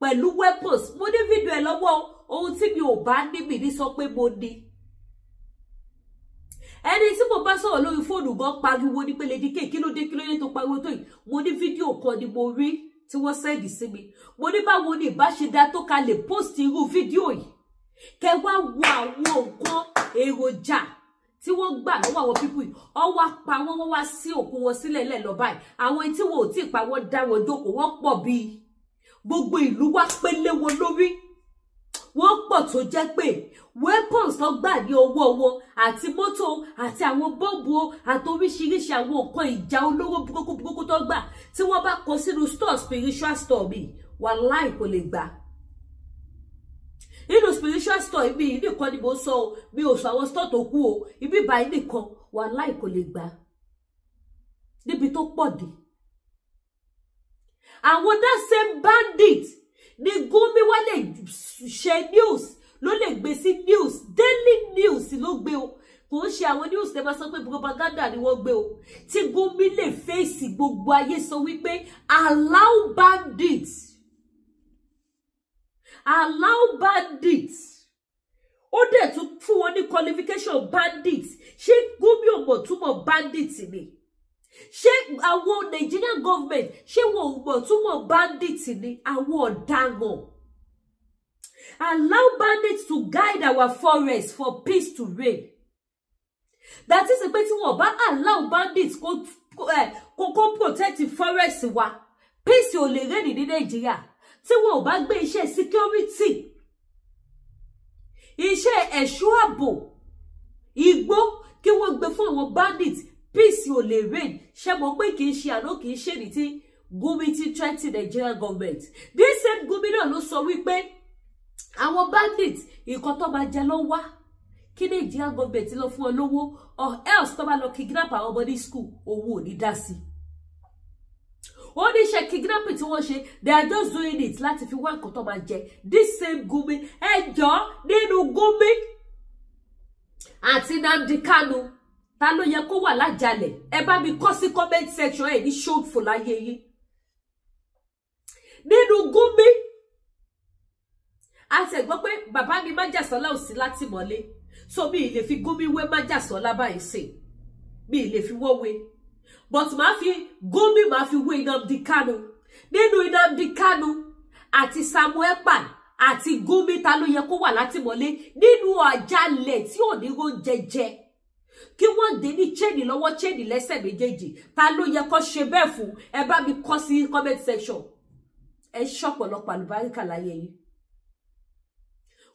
pẹ̀lú weapons. Mo ní fídíò ẹ̀ lọ́wọ́. Ohun tí mi ò bá ní, mi ní sọ pé mo ní. Ẹni tí mo bá sọ̀rọ̀ lórí fóònù gan pariwo ní pé, "Lady K, kí ló dé? Kí ló dé tó pariwo tó yìí?" Mo ní fídíò kan ni mo rí tí wọ́n send sí mi. Mo ní báwo ni ìbá ṣe dá tó ká lè post irú fídíò yìí, kẹ wá wo àwọn nǹkan èròjà tí wọ́n gbà lọ́wọ́ àwọn people yìí. Ọwọ́ pa wọ́n, wọ́n wá sí òkú wọn sílẹ̀ lẹ̀ lọ báyìí. Àwọn tí wọn ò tí ì pa, wọ́n dá wọn jókòó. Wọ́n pọ̀ bíi gbogbo ìlú wá pélé wọn lórí. Wọ́n pọ̀ tó jẹ́ pé weapons tó gbà ní ọwọ́ wọn, àti mọ́tò, àti àwọn bọ́ǹbù, àti oríṣiríṣi àwọn nǹkan ìjà olóró burúkú burúkú tó gbà, tí wọ́n bá kó sínú store, spiritual store mi, wàláì, kò lè gbà. Nínú spiritual store ibi yìí nìkan ni mo sọ o, mi ò sọ àwọn store tó kù o. Ibi báyìí nìkan, wàláì, kò lè gbà níbi tó pọ̀ dé. Àwọn that same bandit ni Gumi wá lè ṣe news, ló lè gbé sí news, daily news ló gbé o. Kò ń ṣe àwọn news tẹ́ máa sọ pé propaganda ni wọ́n gbé o. Tí Gumi lè fèsì gbogbo ayé sọ wípé allow bandits, allow bandits, ó dẹ̀ tún fún wọn ní qualification bandits. Ṣé Gumi ò mọ̀ túmọ̀ bandits ni? Ṣé àwọn Nigerian government, ṣé wọn ò mọ̀ túmọ̀ bandits ni? Àwọn ọ̀daràn. Allow bandits to guide our forest for peace to reign. That is pé tí wọn bá allow bandits kó protect the forest wa, peace ò lè reign ní Nàìjíríà. Tí wọn ò bá gbé iṣẹ́ security, iṣẹ́ ẹ̀ṣọ́ ààbò igbó, kí wọ́n gbé fún àwọn bandits, peace ò lè reign. Ṣé mo pé kì í ṣe àná, kì í ṣe ní tí Gumi ti threaten Nigerian government. This same Gumi náà ló sọ wípé àwọn bandits, nǹkan tó máa jẹ ló wá, kí Nigerian government lọ fún ọ lówó, or else tó bá lọ kidnap àwọn ọmọ ní school, òun ò ní dá sí. Ó ní ṣe kidnapping tí wọ́n ṣe, they are just doing it láti fi wá nǹkan tó máa jẹ. This same Gumi. Ẹ jọ, nínú Gumi àti Nnamdi Kanu, ta ló yẹ kó wà lájàlẹ̀? Ẹ bá mi kọ sí comment section. Ẹ ní ṣòfò láyé yín. Nínú Gumi, a ti gbọ́ pé bàbá mi májàsọ́lá ò sí látìmọ́lé, so mi ì lè fi Gumi wé májàsọ́lá báyìí sìn, mi ì lè fi wọ́n wé, but màá fi Gumi, màá fi wé Nnamdi Kanu. Nínú Nnamdi Kanu àti Samuel Ekpa àti Gumi, ta ló yẹ kó wà látìmọ́lé nínú àjálẹ̀ tí ò ní oúnjẹ jẹ, kí wọ́n dé ní chain lọ́wọ́, chain lẹ́sẹ̀ méjèèjì? Ta ló yẹ kó ṣe bẹ́ẹ̀ fún? Ẹ bá mi kọ sí comment section. Ẹ ṣọ̀pọ̀lọpọ̀ àlùbáríkà láyé yìí.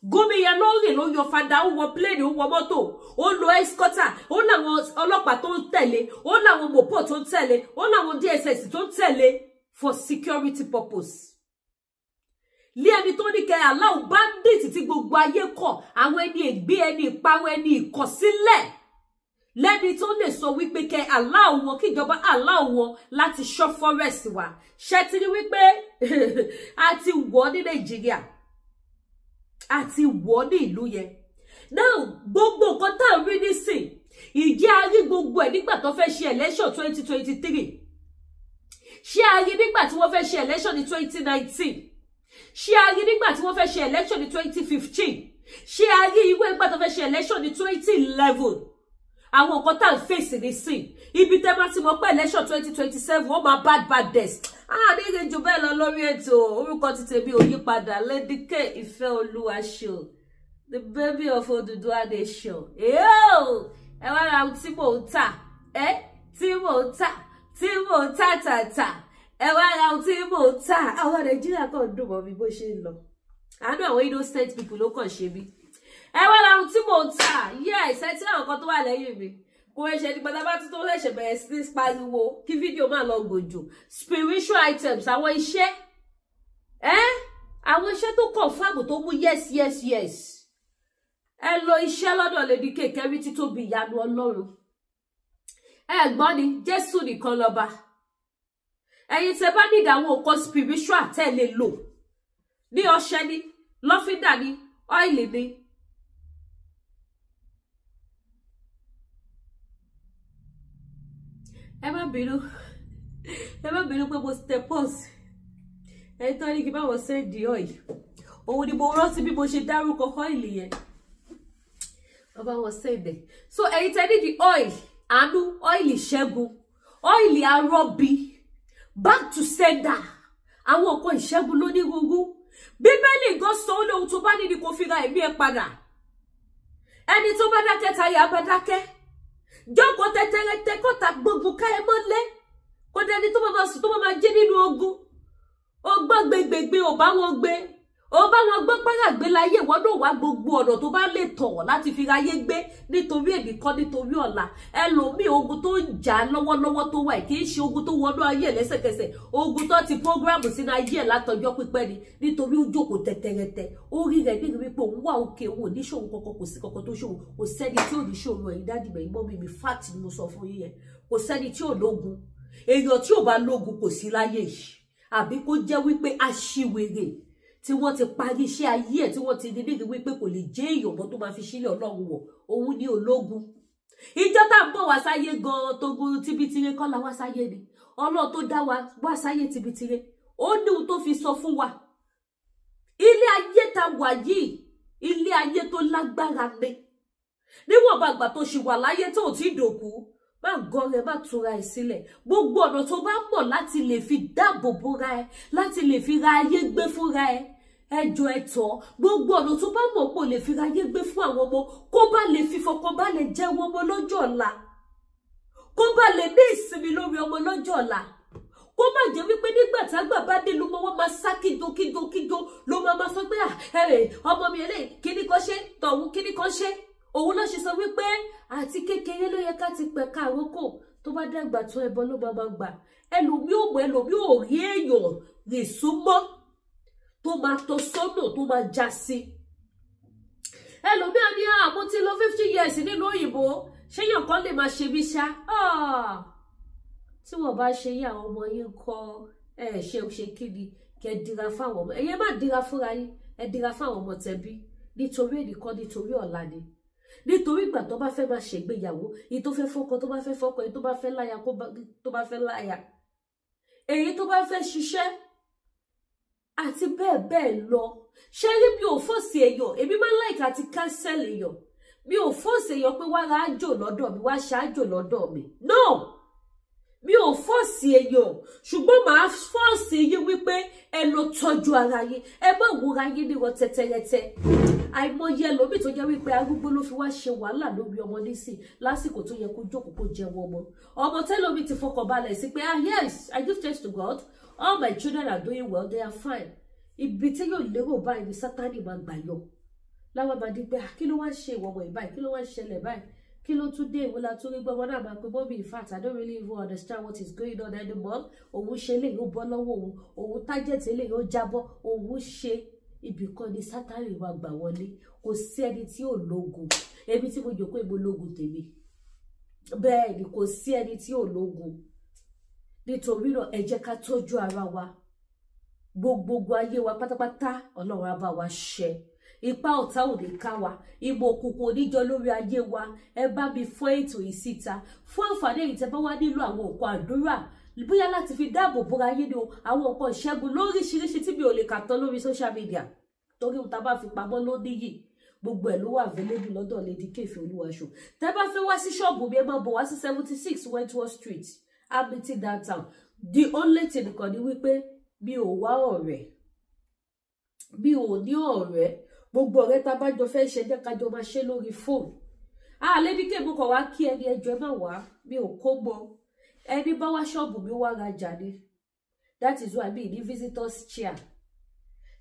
Gumi yẹn ló rìn, ló yọ fada, ó wọ plane, ó wọ mọ́tò, ó lo escorter, ó láwọn ọlọ́pàá tó ń tẹ̀lé, ó láwọn mopo tó ń tẹ̀lé, ó láwọn DSS tó ń tẹ̀lé for security purpose. Lé ẹni tó ní kẹ allow bandit tí gbogbo ayé kọ̀, àwọn ẹni ègbé, ẹni ìparun, ẹni ìkọ̀sílẹ̀, lẹ́ni tó lè sọ wípé kẹ allow wọn, kíjọba allow wọn láti ṣọ́ forest wa. Ṣe ti rí wípé a ti wọ̀ ní Nàìjíríà, a ti wọ̀ ní ìlú yẹn? Now, gbogbo nǹkan tá à ń rí nísìn, ìjẹ́ a rí gbogbo ẹ̀ nígbà tó fẹ́ ṣe election 2023? Ṣé a rí nígbà tí wọ́n fẹ́ ṣe election ní 2019? Ṣé a rí nígbà tí wọ́n fẹ́ ṣe election ní 2015? Ṣé a rí irú ìgbà tó fẹ́ ṣe election ní 2011? Àwọn nǹkan tá à ń fèsì nísìn, ibi tẹ́ bá ti mọ̀ pé election 2027, ó máa bad bad des. Ah, ní ìrìn jù bẹ́ẹ̀ lọ lórí ètò. Orúkọ ti tèmi ò yí padà, Lady K Ìfẹ́ Olúwa show, the baby of Oduduwa nation. Ẹ wá ra ohun tí mò ń tà, ẹ tí mò ń tà, tí mò ń tà tà tà. Ẹ wá ra ohun tí mò ń tà. Àwọn Nàìjíríà kàn dùn mọ́ mi bó ṣe ń lọ. Àánú àwọn innocent people ló kàn ṣe mí. Ẹ wá ra ohun tí mò ń tà. Yes, ẹ tí àwọn kan tó wà lẹ́yìn mi kò ṣe ní pátápátá tó ṣẹ̀ṣẹ̀ bẹ̀rẹ̀ sí pariwo kí fídíò máa lọ gòjò. Spiritual items, àwọn iṣẹ́ ẹ Àwọn iṣẹ́ tó confirm tó mú yes yes yes. Ẹ lọ iṣẹ́ lọ́dọ̀ Lady K kẹ́rí títóbi ìyanu Ọlọ́run. Ẹ gbọ́ ni Jésù nìkan lọ́ba. Ẹ̀yin tẹ́ bá ní ìdáwọ́ nǹkan spiritual tẹ́ lè lò ní ọṣẹ ni, lọ́fíńdà ni, ọ́ìlì ni. Ẹ má bínú, ẹ má bínú pé mo step pause. Ẹ̀yin tó ní kí n bá wọn send the oil, òun ni mo rántí bí mo ṣe dárúkọ oil yẹn, wọ́n bá wọn send ẹ̀. So ẹ̀yin tẹ́ ní the oil àánú, oil ìṣẹ́gun, oil arọ́bí, back to sender, àwọn nǹkan ìṣẹ́gun lónírúurú. Bíbélì gan sọ ó lóhun tó bá ní ni kò fi ra ẹ̀mí ẹ̀ padà. Ẹni tó bá dákẹ́ tayà bá dákẹ́. Jókòó tẹ́tẹ́rẹ́tẹ́ kọ́ta gbogbo ká ẹ mọ́lé, kó dẹni tó máa sùn tó máa jẹ́ nínú ogun. Ó gbọ́ gbégbégbé, ò bá wọn gbé, ó bá wọn gbọ́ pàràgbé láyé. Ìwọ náà wá gbogbo ọ̀nà tó bá lè tọ̀ láti fi ráyé gbé, nítorí èmi kọ́, nítorí ọ̀la. Ẹlòmíì ogun tó ń jà lọ́wọ́lọ́wọ́ tó wà kì í ṣe ogun tó wọnú ayé ẹ̀ lẹ́sẹ̀kẹsẹ̀, ogun tó ti prógráàmù sínú ayé ẹ̀ látọjọ́ pípẹ́ ni. Nítorí ó jókòó tẹ̀tẹ̀rẹ̀tẹ̀, ó rí rẹ̀ níbi wípé òun wà òkè, òun ò ní ṣòro kankan, kò sí kankan tó ṣòro, kò sẹ́ni tí ò ní ṣòro. Ẹ̀yin daddy mẹ̀yìn mummy mi, fact ni mo sọ fún yín yẹn, kò sẹ́ni tí ò lógun. Èèyàn tí ò bá lógun kò sí láyé yìí, àbí kó jẹ́ wípé aṣiwèrè tí wọ́n ti parí iṣẹ́ ayé ẹ̀, tí wọ́n ti rí níbi wípé kò lè jẹ́ èèyàn mọ́ tó máa fi sílẹ̀ Ọlọ́run wọ̀, òun ní ológun. Ìjọ tá à ń bọ̀ wá sáyé gan-an tógun tibitire kọ́ la wá sáyé ni. Ọlọ́run tó dá wa wá sáyé tibitire, ó ní ohun tó fi sọ fún wa. Ilé ayé ta wà yìí, ilé ayé tó lágbára ni. Níwọ̀nba àgbà tó ṣì wà láyé tó ti dòkú, má gọrẹ, má túra ẹ sílẹ̀. Gbogbo ọ̀nà tó bá mọ̀ láti lè fi dáàbò bóra ẹ, láti lè fi ra ayé gbé fúnra ẹ, ẹjọ́ ẹ̀tọ́. Gbogbo ọ̀nà tó bá mọ̀ pé o lè fi ra ayé gbé fún àwọn ọmọ, kó bá lè fi fọkànbalẹ̀ jẹ́wọ́ ọmọ lọ́jọ́ ọ̀la, kó bá lè ní ìsinmi lórí ọmọ lọ́jọ́ ọ̀la, kó má jẹ́ wípé nígbà tágbà bá dé ló mọ wọ́n máa sá kíjo kíjo kíjo, ló máa sọ pé ẹ̀rẹ̀ ọmọ mi eléyìí kíní kan ṣe tọ̀hún kíní kan ṣe. Òun ló ṣe sọ wípé àti kékeré ló yẹ ká ti pẹ̀ka àrókò, tó bá dàgbà tó ẹbọ ló máa gbà. Ẹlòmíì ò mọ̀, ẹlòmíì ò rí èèyàn rè súnmọ́ tó máa tọ́ sọ́nà tó máa já sí. Ẹlòmíì á ní mo ti lò 50 years nílùú òyìnbó, ṣéyàn kan lè máa ṣe mí ṣá? Tí wọ́n bá ṣe yí àwọn ọmọ yín kọ́ ẹ ṣe ṣe kí ni kẹ dira fáwọn ọmọ. Ẹ̀yẹ má dira fúnra yín, ẹ dira fáwọn ọmọ tẹbí, nítorí ènìkan, nítorí ọ̀la ni. Nítorí ìgbà tó bá fẹ́ máa ṣègbéyàwó, èyí tó fẹ́ fọ́kọ tó bá fẹ́ fọ́kọ, èyí tó bá fẹ́ láya tó bá fẹ́ láya, èyí tó bá fẹ́ ṣiṣẹ́ àti bẹ́ẹ̀ bẹ́ẹ̀ lọ. Ṣé rí, mi ò fọ́ọ̀sì èèyàn, èmi máa ń láìka àti cancel èèyàn. Mi ò fọ́ọ̀sì èèyàn pé wá ra ájò lọ́dọ̀ mi, wá ṣáájò lọ́dọ̀ mi. No, mi ò fọ́ọ̀sì èèyàn, ṣùgbọ́n màá fọ́ọ̀sì yín wípé ẹ lọ tọ́jú ara yín, ẹ má wúra yín nírọ̀ tẹ́tẹ́rẹ́tẹ́. Àìmọye ẹlòmíì tó jẹ́ wípé arúgbó ló fi wá ṣe wàhálà lórí ọmọ nísìn, lásìkò tó yẹ kó jókòó kó jẹun ọmọ. Ọmọ tẹ́lómi ti fọkàn balẹ̀ sí pé ah yes, I give thanks to God, all my children are doing well, they are fine. Ibi tí yóò lérò báyìí ni Sátánì máa gbà yọ. Láwọn máa di pé kí ló wá ṣe ìwọ ọmọ ìbáyìí, kí ló wá ṣẹlẹ̀ báyìí, kí ló tún dé, ìwọ la tún rí gbọ́mọ náà máa pe mọ́mí. In fact, I don't really even understand what is going on anymore. Òun ṣe eléyìí ó bọ́ lọ́wọ́ òun, òun tájẹ̀tì eléyìí ó jábọ́, òun ṣe ibìkan ni Sátánì máa gbà wọlé. Kò sí ẹni tí ò lógun. Èmi tí mo jòkó ìbò lógun tèmi. Bẹ́ẹ̀ ni, kò sí ẹni tí ò lógun. Nítorí náà ẹ jẹ́ ká tọ́jú ara wa, gbogbogbò ayé wa pátápátá, Ọlọ́run á bá wa ṣe. Ipa ọ̀tá ò ní ká wa, ìmọ̀ òkùnkùn oníjọ lórí ayé wa. Ẹ bá mi fọ́n ètò yìí síta fún àǹfààní èyí tẹ́ bá wá nílò àwọn nǹkan àdúrà, bóyá láti fi dáàbò bóra ayé ni o, àwọn nǹkan ìṣẹ́gun lóríṣiríṣi tí mi ò lè kà tán lórí social media, torí ohun tá a bá fi pamọ́ ló níyì. Gbogbo ẹ̀ ló wà available lọ́dọ̀ Lady K Ìfẹ́ Olúwaṣọ. Tẹ́ bá fẹ́ wá sí ṣọ́ọ̀bù mi, ẹ máa bọ̀ wá sí 76 Wentworth Street, Hamilton downtown. The only thing kan ni wípé mi ò wá ọ̀rẹ́, mi ò ní ọ̀rẹ́. Gbogbo ọ̀rẹ́ tá a bá jọ fẹ́ ṣe, jẹ́ ká jọ máa ṣe lórí fóònù. Ah, Lady K mo kàn wá kí ẹni, ẹjọ́ ẹ má wá, mi ò kó mọ. Ẹni bá wá ṣọ́ọ̀bù mi wá rajà ni. That is why mi ní visitors chair.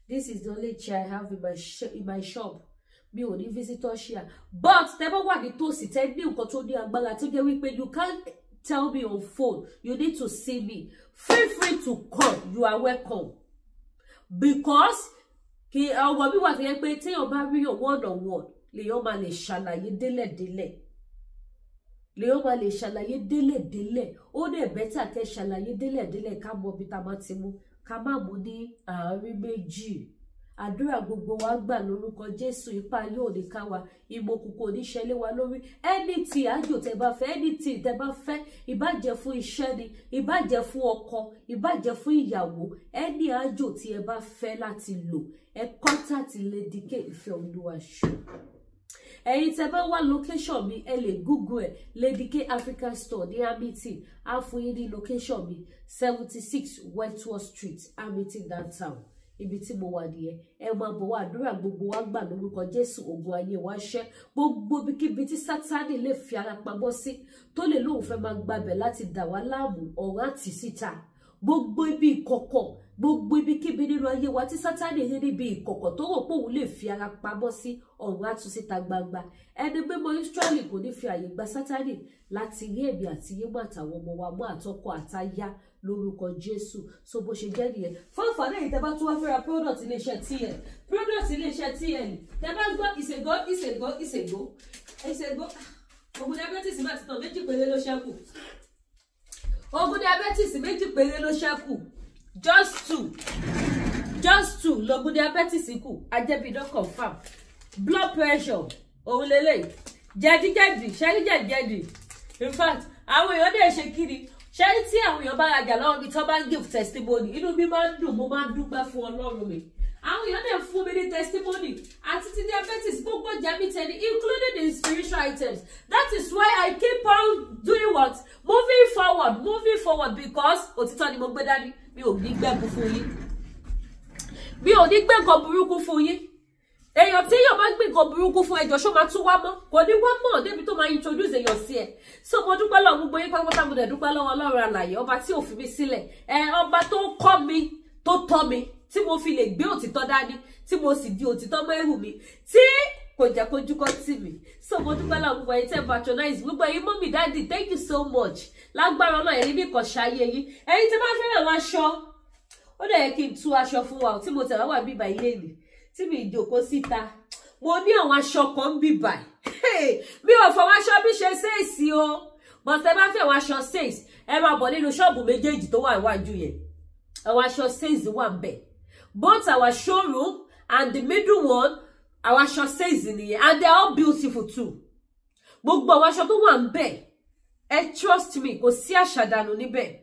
This is the only chair I have in my shop. Mi ò ní visitor chair. But tẹ́ bá wà nítòsí, tẹ́ ní nǹkan tó ní agbára tó jẹ́ wípé you can't tell me on phone, you need to see me, feel free to come, you are welcome. Because Kí ọmọ mi wà tó yẹ pé téèyàn bá rí yàn one on one lèèyàn máa lè ṣàlàyé délẹ̀délẹ̀, lèèyàn máa lè ṣàlàyé délẹ̀délẹ̀. Ó dẹ̀ better kẹ́ ṣàlàyé délẹ̀délẹ̀, ká mọ ibi tá a máa ti mú, ká má mú ní àárín méjì. Àdúrà gbogbo wa gbà lórúkọ Jésù. Ipá yóò ní ká wa, ìmọ̀ òkùnkùn ò ní ṣẹlẹ̀ wa lórí. Anything àjò tẹ bá fẹ́, anything tẹ bá fẹ́, ìbàjẹ́ fún iṣẹ́ ni, ìbàjẹ́ fún ọkọ, ìbàjẹ́ fún ìyàwó, any àjò tí ẹ bá fẹ́ láti lò, ẹ contact Lady K Ìfẹ́ Olúwa Show. Ẹ̀yin tẹ́ bá wá location mi, ẹ lè google ẹ, Lady K African Store ní Hamilton. Á fún yín ní location mi, 76 Wentworth Street, Hamilton downtown, ibi tí mo wà nìyẹn. Ẹ máa bọ̀ wá. Àdúrà gbogbo wa gbà lórúkọ Jésù. Ogun ayé wa ṣẹ́. Gbogbo ibikíbi tí Sátánì lè fi ara pamọ́ sí, tó lè lóun fẹ́ máa gbabẹ̀ láti dà wá láàmú, ọ̀rọ̀ àti síta. Gbogbo ibi ìkọ̀kọ̀, gbogbo ibikíbi nínú ayé wa tí Sátánì rí níbi ìkọ̀kọ̀ tó rò pé òun lè fi ara pamọ́ sí, ọ̀run á tú síta gbangba. Ẹni mímọ́ Ísírẹ́lì kò ní fi àyè gba Sátánì láti rí èmi àti yín mọ́, àtàwọn ọmọ wa mọ́, àtọkọ àtaya, lórúkọ Jésù. So bó ṣe jẹ́ nìyẹn. Fún àǹfààní èyí tẹ́ bá tún wá fẹ́ ra product iléeṣẹ́ TL, product iléeṣẹ́ TL, tẹ́ bá gbọ́ ìṣègò, ìṣègò, ìṣègò, ìṣègò. Oògùn diabetes máa ti tàn, méjì péré ló ṣẹ́kù. Oògùn diabetes méjì péré ló ṣẹ́kù, just two, just two lóògùn diabetes kù. Ajẹ́bíidán confam. Blood pressure òun lélẹ̀, jẹ̀díjẹ̀dì ṣẹ́rí, jẹ̀díjẹ̀dì. In fact, àwọn èèyàn dẹ̀ ṣe kiri ṣẹ́rí. Tí àwọn èèyàn bá rajà lọ́wọ́ mi, tó bá ń give testimony, inú mi máa ń dùn, mo máa ń dúpẹ́ fún Ọlọ́run mi. Àwọn èèyàn dẹ̀ fún mi ní testimony àti ti diabetes, gbogbo ọjà mi tẹni, including the spiritual items. That is why I keep on doing what? Moving forward, moving forward, because òtítọ́ ni mo gbé dání. Mi ò ní gbẹ́bu fún yín, mi ò ní gbé nǹkan burúkú fún yín. Èèyàn tí èèyàn bá gbé nǹkan burúkú fún ẹjọ́, ṣó máa tún wá mọ́? Kò ní wá mọ́ débi tó máa introduce èèyàn sí ẹ. So mo dúpẹ́ lọ́wọ́ gbogbo yín pátápátá. Mo dẹ̀ dúpẹ́ lọ́wọ́ Ọlọ́run àlàyé, ọba tí ò fi mí sílẹ̀, ẹ ọba tó kọ́ mi, tó tọ́ mi, tí mo fi lè gbé òtítọ́ dání, tí mo sì di òtítọ́ mọ́ ẹrù mi, tí kò jẹ́ kójú kọ́ tì mí. So mo dúpẹ́ lọ́wọ́ gbogbo ẹ̀yin tẹ́ patronize, gbogbo ẹ̀yin mummy, daddy, thank you so much. Lágbára náà, ẹ̀yin ní kàn ṣayé yín. Ẹ̀yin tí bá fẹ́ràn àwọn aṣọ, ó dẹ̀ yẹ kí n tú aṣọ fún wa tí mo tẹ̀ wá wà bíbá ilé mi tí mi ìjòkó síta. Mo ní àwọn aṣọ kan bíbá. Mi ò fọwọ́ aṣọ bí ṣe sales o, but ẹ bá fẹ́ àwọn aṣọ sales, ẹ máa bọ̀ nínú ṣọ́ọ̀bù méjèèjì tó wà níwájú yẹn. Àwọn aṣọ sales wà ń bẹ̀, both our showroom and the middle one. Àwọn aṣọ sales nìyẹn, and they are all beautiful too. Gbogbo àwọn aṣọ tó wà ń bẹ̀, ẹ trust me, kò sí àṣàdànù níbẹ̀.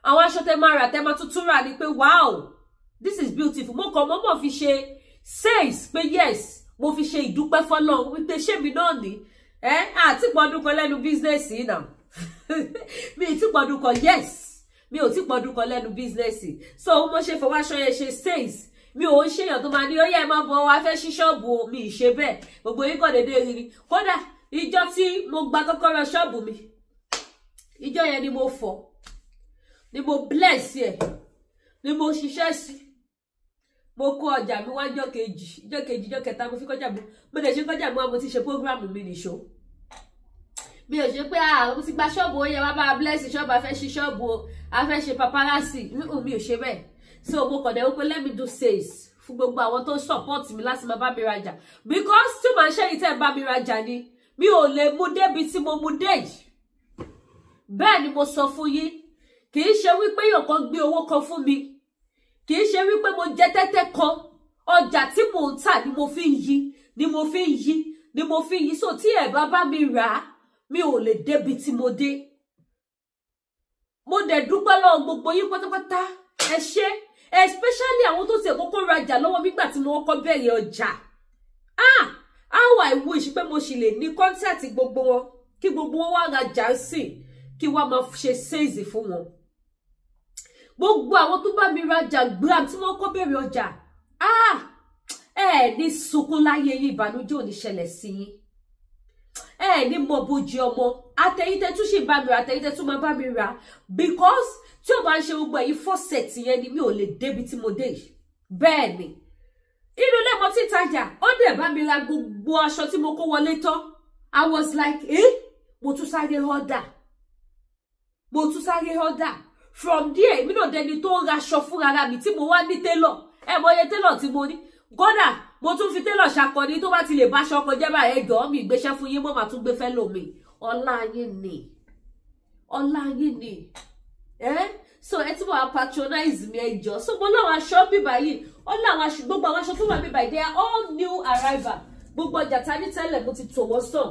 Àwọn aṣọ tẹ máa rà, tẹ máa tuntun rà ni pé, "Wow, this is beautiful." Mo kàn mọ́mọ́ fi ṣe sales pé yes, mo fi ṣe ìdúpẹ́ fọ́lọ́run wípé ṣé mi náà ní ẹ àti pọdún kan lẹ́nu business yìí náà. Mi ì tí pọdún kan, yes, mi ò tí pọdún kan lẹ́nu business. So mo ṣe fọwọ́ aṣọ yẹn ṣe sales. Mi ò ń ṣèyàn tó máa ní ó yẹ ẹ máa bọ̀ wá fẹ́ ṣí ṣọ́ọ̀bù o. Mi ì ṣe bẹ́ẹ̀. Gbogbo yín kàn déédéé rí ni. Kódà ìjọ tí mo gba kọ́kọ́rọ́ ṣọ́ọ̀bù mi, ìjọ yẹn ni mo fọ̀, ni mo bless ẹ, ni mo ṣiṣẹ́ sí. Mo kó ọjà mi wá jọ́ kejì, jọ́ kejì, jọ́ kẹta mo fi kọjá mi. Mo lè ṣe kọjá mi wá, mo ti ṣe program mi nìṣó. Mi ò ṣe pé ah, mo ti gba ṣọ́ọ̀bù, ó yẹ wá bá a bless ṣọ́ọ̀bù, a fẹ́ ṣí ṣọ́ọ̀bù o, a fẹ́ ṣe paparazzi. Mi ò ṣe bẹ́ẹ̀. So mo kàn dẹ̀ wípé let me do sales fún gbogbo àwọn tó support mi láti máa bá mi rajà, because tí màá ṣe yìí, tẹ́ bá mi rajà ni, mi ò lè mú débi tí mo mú dé yìí. Bẹ́ẹ̀ ni mo sọ fún yín. Kì í ṣe wípé èèyàn kan gbé owó kan fún mi, kì í ṣe wípé mo jẹ tẹ́tẹ́ kan. Ọjà tí mò ń tà ni mo fi ń yí, ni mo fi ń yí, ni mo fi ń yí. So tí ẹ bá bá mi rà á, mi ò lè débi tí mo dé. Mo dẹ̀ dúpẹ́ lọ́wọ́ gbogbo yín pátápátá. Ẹ ṣé, especially àwọn tó ti kọ́kọ́ rajà lọ́wọ́ nígbà tí mo kọ́kọ́ bẹ̀rẹ̀ ọjà. Ah, how I wish pé mo sì lè ní contact gbogbo wọn, kí gbogbo wọn wá rajà sí, kí wọ́n máa ṣe sales fún wọn. Gbogbo àwọn tó bá mi rajà gbram tí wọ́n kọ́ bẹ̀rẹ̀ ọjà, ah, ẹ ní sunkún láyé yín, ìbànújẹ́ ò ní ṣẹlẹ̀ sí yín, ẹ ní mọ bójú ọmọ. Àtẹ̀yìntẹ́ tún ṣì bá mi rà, àtẹ̀yìntẹ́ tún máa bá mi rà, because tí o bá ń ṣe gbogbo ẹ̀yin fọ́sẹ̀tì yẹn ni, mi ò lè débi tí mo dé yìí. Bẹ́ẹ̀ ni, inú ilé mo ti tajà, ó dẹ̀ bá mi ra gbogbo aṣọ tí mo kó wọlé tán. I was like, eh, mo tún sáré order, mo tún sáré order. From there, èmi náà dẹni tó ń raṣọ fúnra mi, tí mo wá ní tailor. Ẹ mọ iye tailor tí mo ní. Kódà mo tún fi télọ̀ ṣàkọni tó bá ti lè bá ṣọkọ jẹ́ báyìí, ẹjọ́ mi ìgbéṣẹ́ fún yín, mo máa tún gbé fẹ́ lómi. Ọlá yín ni, ọlá yín ni. So ẹ tí wàá patronize mi, ẹjọ́. So mo láwọn aṣọ bíbá yìí, ó láwọn aṣọ, gbogbo àwọn aṣọ tó wà bíbá yìí, they are all new arrival. Gbogbo ọjà ta ní tẹ́lẹ̀ mo ti tò wọ́n sàn.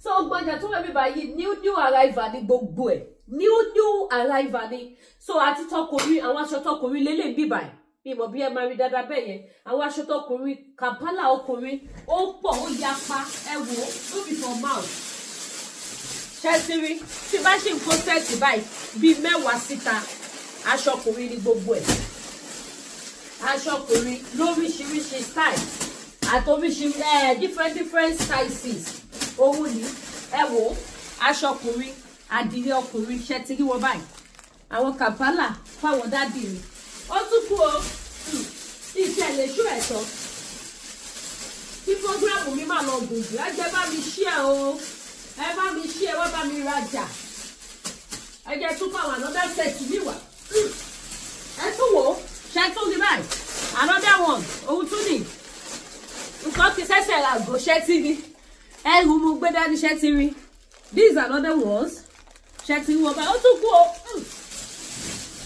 So gbogbo ọjà tó wà bíbá yìí, new new arrival ni gbogbo ẹ̀, new new arrival ni. So àti tọkùnrin, àwọn aṣọ tọkùnrin lélẹ̀ bíbá yìí, mi mọ̀ bí ẹ máa rí dáadáa bẹ́ẹ̀ yẹn. Àwọn aṣọ tọkùnrin, Kampala ọkùnrin, ó pọ̀, ó yapa. Ẹ wò ó, no be for mouth. Ṣẹ́sírí tí bá ṣì ń kó set báyìí bíi 10 síta, aṣọ ọkùnrin ní gbogbo ẹ̀, aṣọ ọkùnrin lóríṣiríṣi style àti oríṣiríṣi different different sizes. Òun ni ẹ wò ó, aṣọ ọkùnrin, àdìrẹ ọkùnrin, ṣẹ́ ti rí wọn báyìí? Àwọn Kampala fáwọn daddy mi, ó tún kú o. Iṣẹ́ lè ṣú ẹ̀tọ́ kí program mi máa lọ gùn jù. Ẹ jẹ́ bá mi share o, ẹ bá mi share, wá bá mi rajà. Ẹ jẹ́ tún fáwọn another set mi wá. Ẹ tún wò ó, ṣe tún ní báyìí, another one, òun tún ní nǹkan ti ṣẹ̀ṣẹ̀ rà gò. Ṣẹ́ tí rí ẹrù mo gbé dání? Ṣẹ́ ti rí? These are another ones. Ṣẹ́ ti rí wọn báyìí? Ó tún kú o.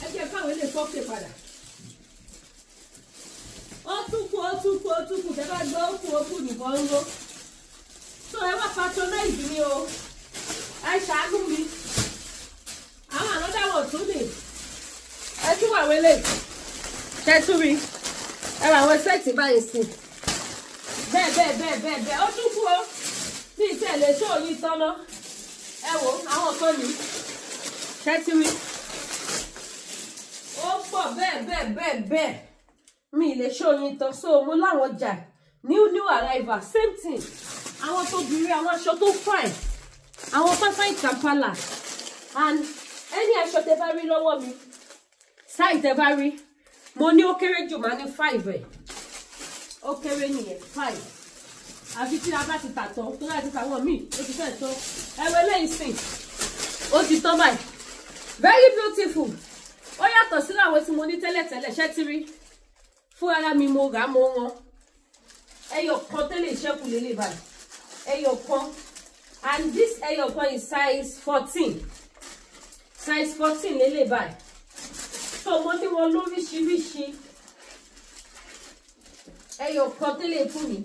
Ẹ jẹ́ fáwọn ilé fọ́ọ̀kì padà. Ó tún kú, ó tún kú, ó tún kú. Tẹ́ bá gbọ́, ó kú, ó kú nìkan ń ró. So ẹ wá patronize mi o, ẹ ṣàánú mi. Àwọn another one tún ní, ẹ tún wà wọlé. Ṣẹ́ tún rí? Ẹ wà àwọn set báyìí sí, bẹ́ẹ̀ bẹ́ẹ̀ bẹ́ẹ̀ bẹ́ẹ̀ bẹ́ẹ̀. Ó tún kú o ní ìtẹ̀lé ṣó yìí tọ́nà. Ẹ wò, àwọn kan ní, ṣẹ́ ti rí? Ó pọ̀ bẹ́ẹ̀ bẹ́ẹ̀ bẹ́ẹ̀ bẹ́ẹ̀, mi lè ṣó yín tán. So mo láwọn ọjà new new arrival, same thing, àwọn tó bìrì, àwọn aṣọ tó fine, àwọn fine Kampala and any aṣọ tẹ bá rí lọ́wọ́ mi, size tẹ bá rí, mo ní ó kéré jù máa ní 5 ẹ̀, ó kéré nìyẹn, 5. Àfi tí a bá ti tà tán, tó láti tà wọ́n míì, ó ti fẹ́ tán. Ẹ̀rọ eléyìí sìn, ó ti tán báyìí. Very beautiful. Ó yàtọ̀ sí àwọn tí mo ní tẹ́lẹ̀tẹ́lẹ̀. Ṣẹ́ ti rí? Fún ara mi mo rà, mo wọn ẹyọ kan tẹ́lẹ̀ ìṣẹ́kù lélẹ̀ báyìí, ẹyọ kan. And this ẹyọ kan is size 14, size 14 lélẹ̀ báyìí. So mo ní wọn lóríṣiríṣi. Ẹyọ kan tẹ́lẹ̀ fún mi.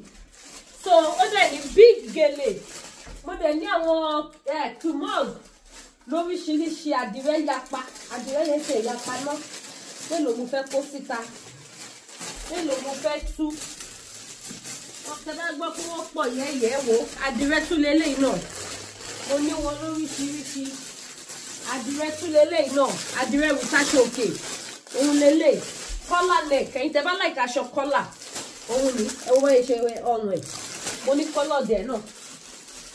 So ó dẹ̀ ní big gèlè, mo dẹ̀ ní àwọn tumog lóríṣiríṣi, àdìrẹ yapa, àdìrẹ yẹn ṣe yapa náà. Mélòó mo fẹ́ kó síta? Mélòó mo fẹ́ tú? Wọ́n tẹ́ bá gbọ́ pé wọ́n pọ̀ yẹ́yẹ́. Wo àdìrẹ tún lélẹ́yìn náà, mo ní wọn lóríṣiríṣi. Àdìrẹ tún lélẹ́yìn náà, àdìrẹ with aṣọ òkè, òun lélẹ̀, collar neck. Ẹ̀yin tẹ́ bá like aṣọ collar, òun ni. Ẹ wo báyìí ṣe ọrùn ẹ̀. Mo ní colour dẹ̀ náà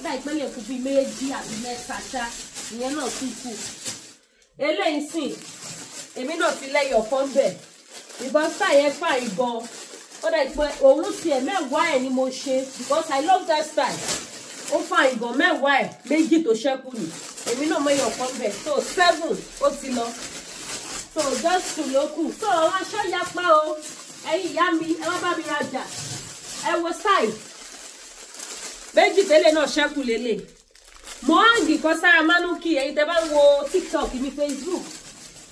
dá ìpínlẹ̀ fún bíi 2 àbí 3 ṣá. Ìyẹn náà tún kù. Eléyìí sìn, èmi náà ti lẹ́yọ̀ kan bẹ̀ because style yẹn fine gan. Ó dà pé òun tiẹ̀ 10 ẹ̀ ni mo ṣe because I love that style. Ó fine gan. 10 ẹ̀, 2 tó ṣẹ́kù ni. Èmi náà mẹ́yọ̀ kan bẹ̀, so 7 ó ti lọ, so just 2 ló kù. So àwọn aṣọ yapa o. Ẹ̀yin ìyá mi, ẹ wá bá mi rajà. Ẹ wo style 2 tẹ́lẹ̀ náà ṣẹ́kù lélẹ̀. Mo hang kan sára mannequin. Ẹ̀yin tẹ́ bá ń wo TikTok mi, Facebook,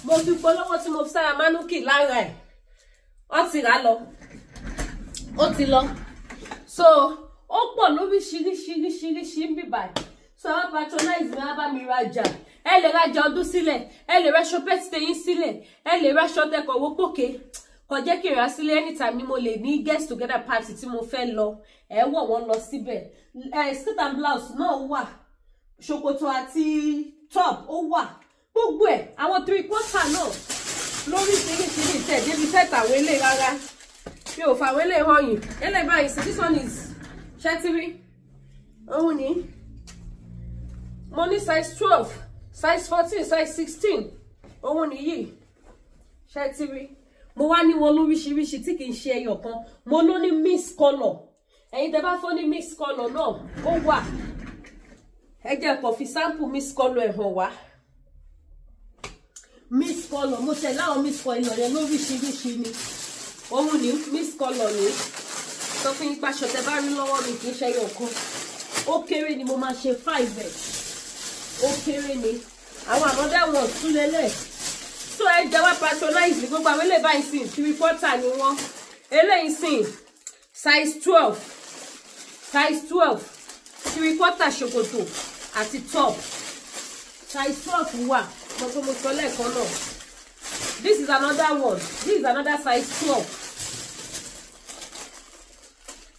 mo fi polówó tí mo fi sára mannequin lára ẹ̀, ó ti rà lọ, ó ti lọ. So ó pọ̀ lóríṣiríṣiríṣiríṣi ń bíbà. So ẹ patronize mi, wá bá mi rajà. Ẹ lè rajà ọdún sílẹ̀, ẹ lè raṣọ birthday yín sílẹ̀, ẹ lè raṣọ tẹkọ̀ owó pòkè kò jẹ́ kí n rà sílẹ̀. Anytime ni mo lè ní get together party tí mo fẹ́ lọ, ẹ wọ̀ wọ́n lọ síbẹ̀. Ẹ skirt and blouse náà wà, ṣòkòtò àti top ó wà, gbogbo ẹ̀, àwọn three quarter náà lóríṣiríṣi. Ní ìtẹ̀ débi set àwọn eléyìí rárá, mi ò fà àwọn eléyìí hàn yìí. Eléyìí báyìí sí, this one is, ṣẹ́tírí? Òun ni mo ní size 12, size 14, size 16. Òun nìyí. Ṣẹ́tírí? Mo wá ní wọn lóríṣiríṣi tí kì í ṣe ẹyọ kan. Mo ló ní mix colour. Ẹ̀yin tẹ́ bá fọ́ ní mix colour náà, ó wà. Ẹ jẹ́ kó fi sample mix colour ẹ̀ hàn wá. Mix colour, mo tẹ̀lé àwọn mix colour yẹn lóríṣiríṣi ni. Òun ní miss colour ní sọ fún yín pàṣọ tẹ bá rí lọ́wọ́ mi, kì í ṣe ẹyọ kan, ó kéré ni mo máa ṣe 5 ẹ̀, ó kéré ni. Àwọn another one tún lélẹ̀. So ẹ jẹ́ wá patronize gbogbo àwọn eléyìí báyìí sìn. Three quarter ni wọ́n. Eléyìí sìn, size 12, size 12, three quarter ṣòkòtò àti top, size 12 wà. Mo pé mo sọ lẹ́ẹ̀kan náà. This is another one. This is another size 12.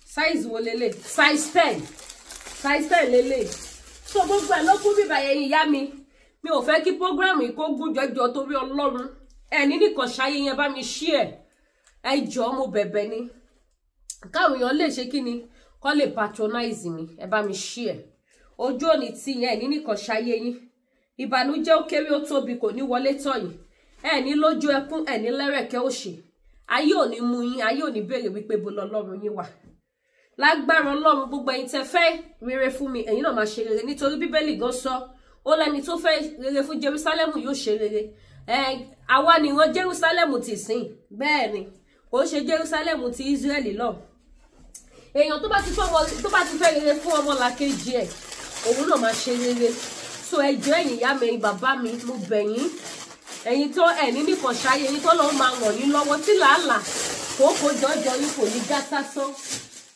Size wo lélẹ̀? Size 10, size 10 lélẹ̀. So gbogbo ẹ̀ ló kún bíbà yẹn. Ìyá mi, mi ò fẹ́ kí program yìí kó gún jọjọ torí Ọlọ́run. Ẹ ní nìkan ṣayé yẹn, bá mi share. Ẹ jọ̀ọ́, mo bẹ̀bẹ̀ ni, káwọn èèyàn lè ṣe kí ni, kọ́ lè patronize mi. Ẹ bá mi share. Ojú òní tí yẹn, ẹ ní nìkan ṣayé yín. Ìbànújẹ́, ó kéré, ó tóbi, kò ní wọlé tọ̀yìn. Ẹ ní lójú ẹkún, ẹ ní lẹ́rẹ̀kẹ́ òṣì. Ayé ò ní mú yín, ayé ò ní béèrè wípé bo lọ́lọ́run yín wà. Lágbára Ọlọ́run, gbogbo ẹ̀yin tẹ́ fẹ́ rere fún mi, ẹ̀yin náà máa ṣe rere, nítorí Bíbélì gan sọ, ó lẹ́ni tó fẹ́ rere fún Jerusalem yóò ṣe rere. Ẹ àwa nìran Jerusalem ti sìn. Bẹ́ẹ̀ ni, kò ṣe Jerusalem ti Israẹli lọ. Èèyàn tó bá ti fẹ́ rere fún ọmọlàkejì ẹ̀, òun náà máa ṣe rere. So ẹ jọ̀ọ́, ẹ̀yin ìyá mi, ẹ̀yin bàbá mi, mo bẹ̀ yín. Ẹ̀yin tó ẹ̀ ní nìkan ṣayé yín, tó lọ́wọ́ máa ràn yín lọ́wọ́, tí làálàá kókó jọjọ yín kò ní já sásán,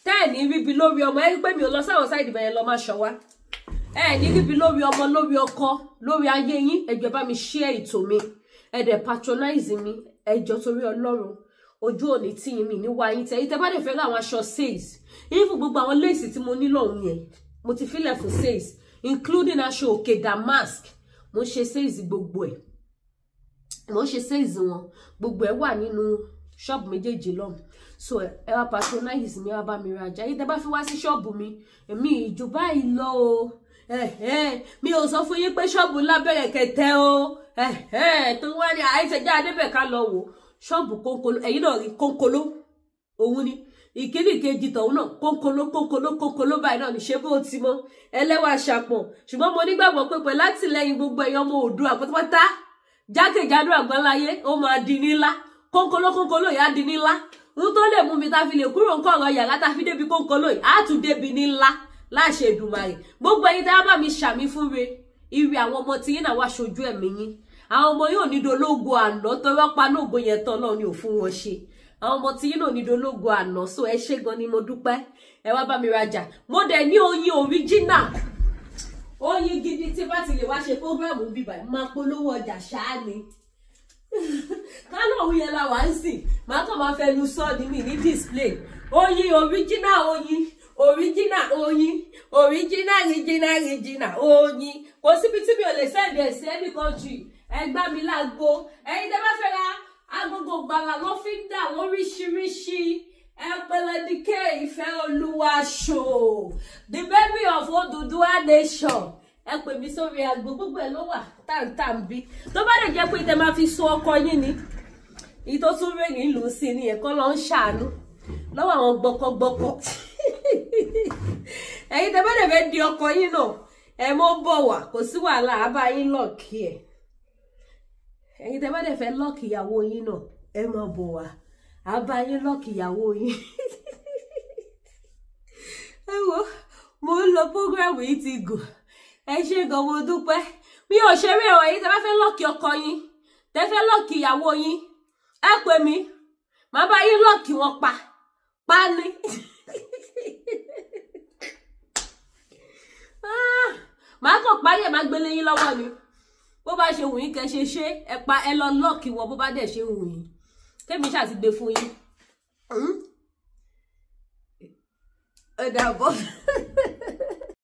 tẹ́ ẹ̀ ní ríbi lórí ọmọ. Ẹ rí pé mi ò lọ sáwọn side bẹ̀rẹ̀ lọ máa ṣọ wá. Ẹ ní ríbi lórí ọmọ, lórí ọkọ, lórí ayé yín. Ẹ jọ̀ọ́, bá mi share ètò mi, ẹ dẹ̀ patronize mi. Ẹ jọ̀ọ́, torí Ọlọ́run, ojú òní tí yín mi ní wá yín. Tẹ yín tẹ bá dẹ̀ fẹ́ ra àwọn aṣọ sales, even gbogbo àwọn lace tí mo nílò òun yẹn, mo ti filẹ̀ fún sales, including aṣọ òkè damask. Mo ń ṣe sales gbogbo ẹ̀, mo ń ṣe sales wọn. Gbogbo ẹ̀ wà nínú ṣọ́ọ̀bù méjèèjì lọ́hùn. So ẹ wá patronize mi, ẹ wá bá mi rajà. Yìí tẹ bá fi wá sí ṣọ́ọ̀bù mi, èmi ìjù báyìí lọ o. Mi ò sọ fún yín pé ṣọ́ọ̀bù ńlá bẹ̀rẹ̀ kẹtẹ o. Tó wá ní àìsèjá adébẹ̀, ká lọ wò ṣọ́ọ̀bù kónkolo. Ẹ̀yin náà rí kónkolo, òun ni ìkíní ìkejì tọ̀hún náà, kónkolo kónkolo kónkolo báyìí náà ní. Ṣé bó ti mọ ẹlẹ́wà ṣàpọ̀n? Ṣùgbọ́n mo nígbàgbọ́ pé pẹ̀lú àtìlẹ́yìn gbogbo ẹ̀yàn ọmọ Oòduà pátápátá jákèjádò àgbáláyé, ó máa di nílá. Kónkolo kónkolo yìí á di nílá. Ń tó lè mú mi tá fi lè kúrò nǹkan ọ̀rọ̀ yàrá tá fi débi kónkolo yìí, á tún débi nílá láṣẹ Èdùmàrè. Gbogbo ẹ̀yin tá a bá mi ṣàmì fún re, ire àwọn ọmọ tí yín náà wá ṣojú ẹ̀mí yín. Àwọn ọmọ yóò ní dológo àná, torí ọ̀pá lógo yẹn tán náà ni ò fún wọn ṣe. Àwọn ọmọ tí yín náà ní dológo àná. So ẹ ṣé gan ni, mo dúpẹ́. Ẹ wá bá mi rajà. Mo dẹ̀ ní oyin original, oyin gidi. Tí bá ti lè wá ṣe program bíbà, máa polówó ọjà ṣáá ni. Kánò òun yẹn la wà ń sìn, màá kàn máa fẹnu sọ ní mi ní display. Oyin original, oyin original, oyin original, original, original oyin. Kò síbi tí mi ò lè send ẹ̀ sí, any country. Ẹ gbá mi lágbo. Ẹ̀yin tẹ́ bá fẹ́ ra agogo gbàlà ló fi ń dà lóríṣiríṣi, ẹ pẹlẹdíkẹ Ìfẹ́ Olúwa show, the baby of Oduduwa nation, ẹ pè mí sórí aago. Gbogbo ẹ ló wà táǹtà ń bí. Tó bá lè jẹ́ pé tẹ máa fi so ọkọ yín ni, èyí tó tún rè nílùú sí ni ẹ̀kọ́ lọ ń ṣàánú lọ́wọ́ àwọn gbọkọgbọkọ. Ẹ̀yin tẹ bá lè fẹ́ di ọkọ yín náà, ẹ mọ́ bọ̀ wá, kò sí wàhálà, á bá yín lock ẹ̀. Ẹ̀yin tẹ bá lè fẹ́ lock ìyàwó yín náà, ẹ mọ́ bọ̀ wá, á bá yín lock ìyàwó yín. Ẹ wo, mo ń lọ, program yìí ti gùn. Ẹ ṣé gan, mo dúpẹ́. Mi ò ṣeré o. Ẹ̀yin tẹ bá fẹ́ lock ọkọ yín, tẹ fẹ́ lock ìyàwó yín, ẹ pè mí, màá bá yín lock wọn pa pa ni. Màá kàn parí ẹ̀, máa gbélé yín lọ́wọ́ ni. Bó bá ṣe wù yín kẹ́ ṣe ṣe, ẹ pa, ẹ lọ lock wọn. Bó bá dẹ̀ ṣe wù yín, kémi ṣáà ti gbé fún yín. Ó dàbọ̀.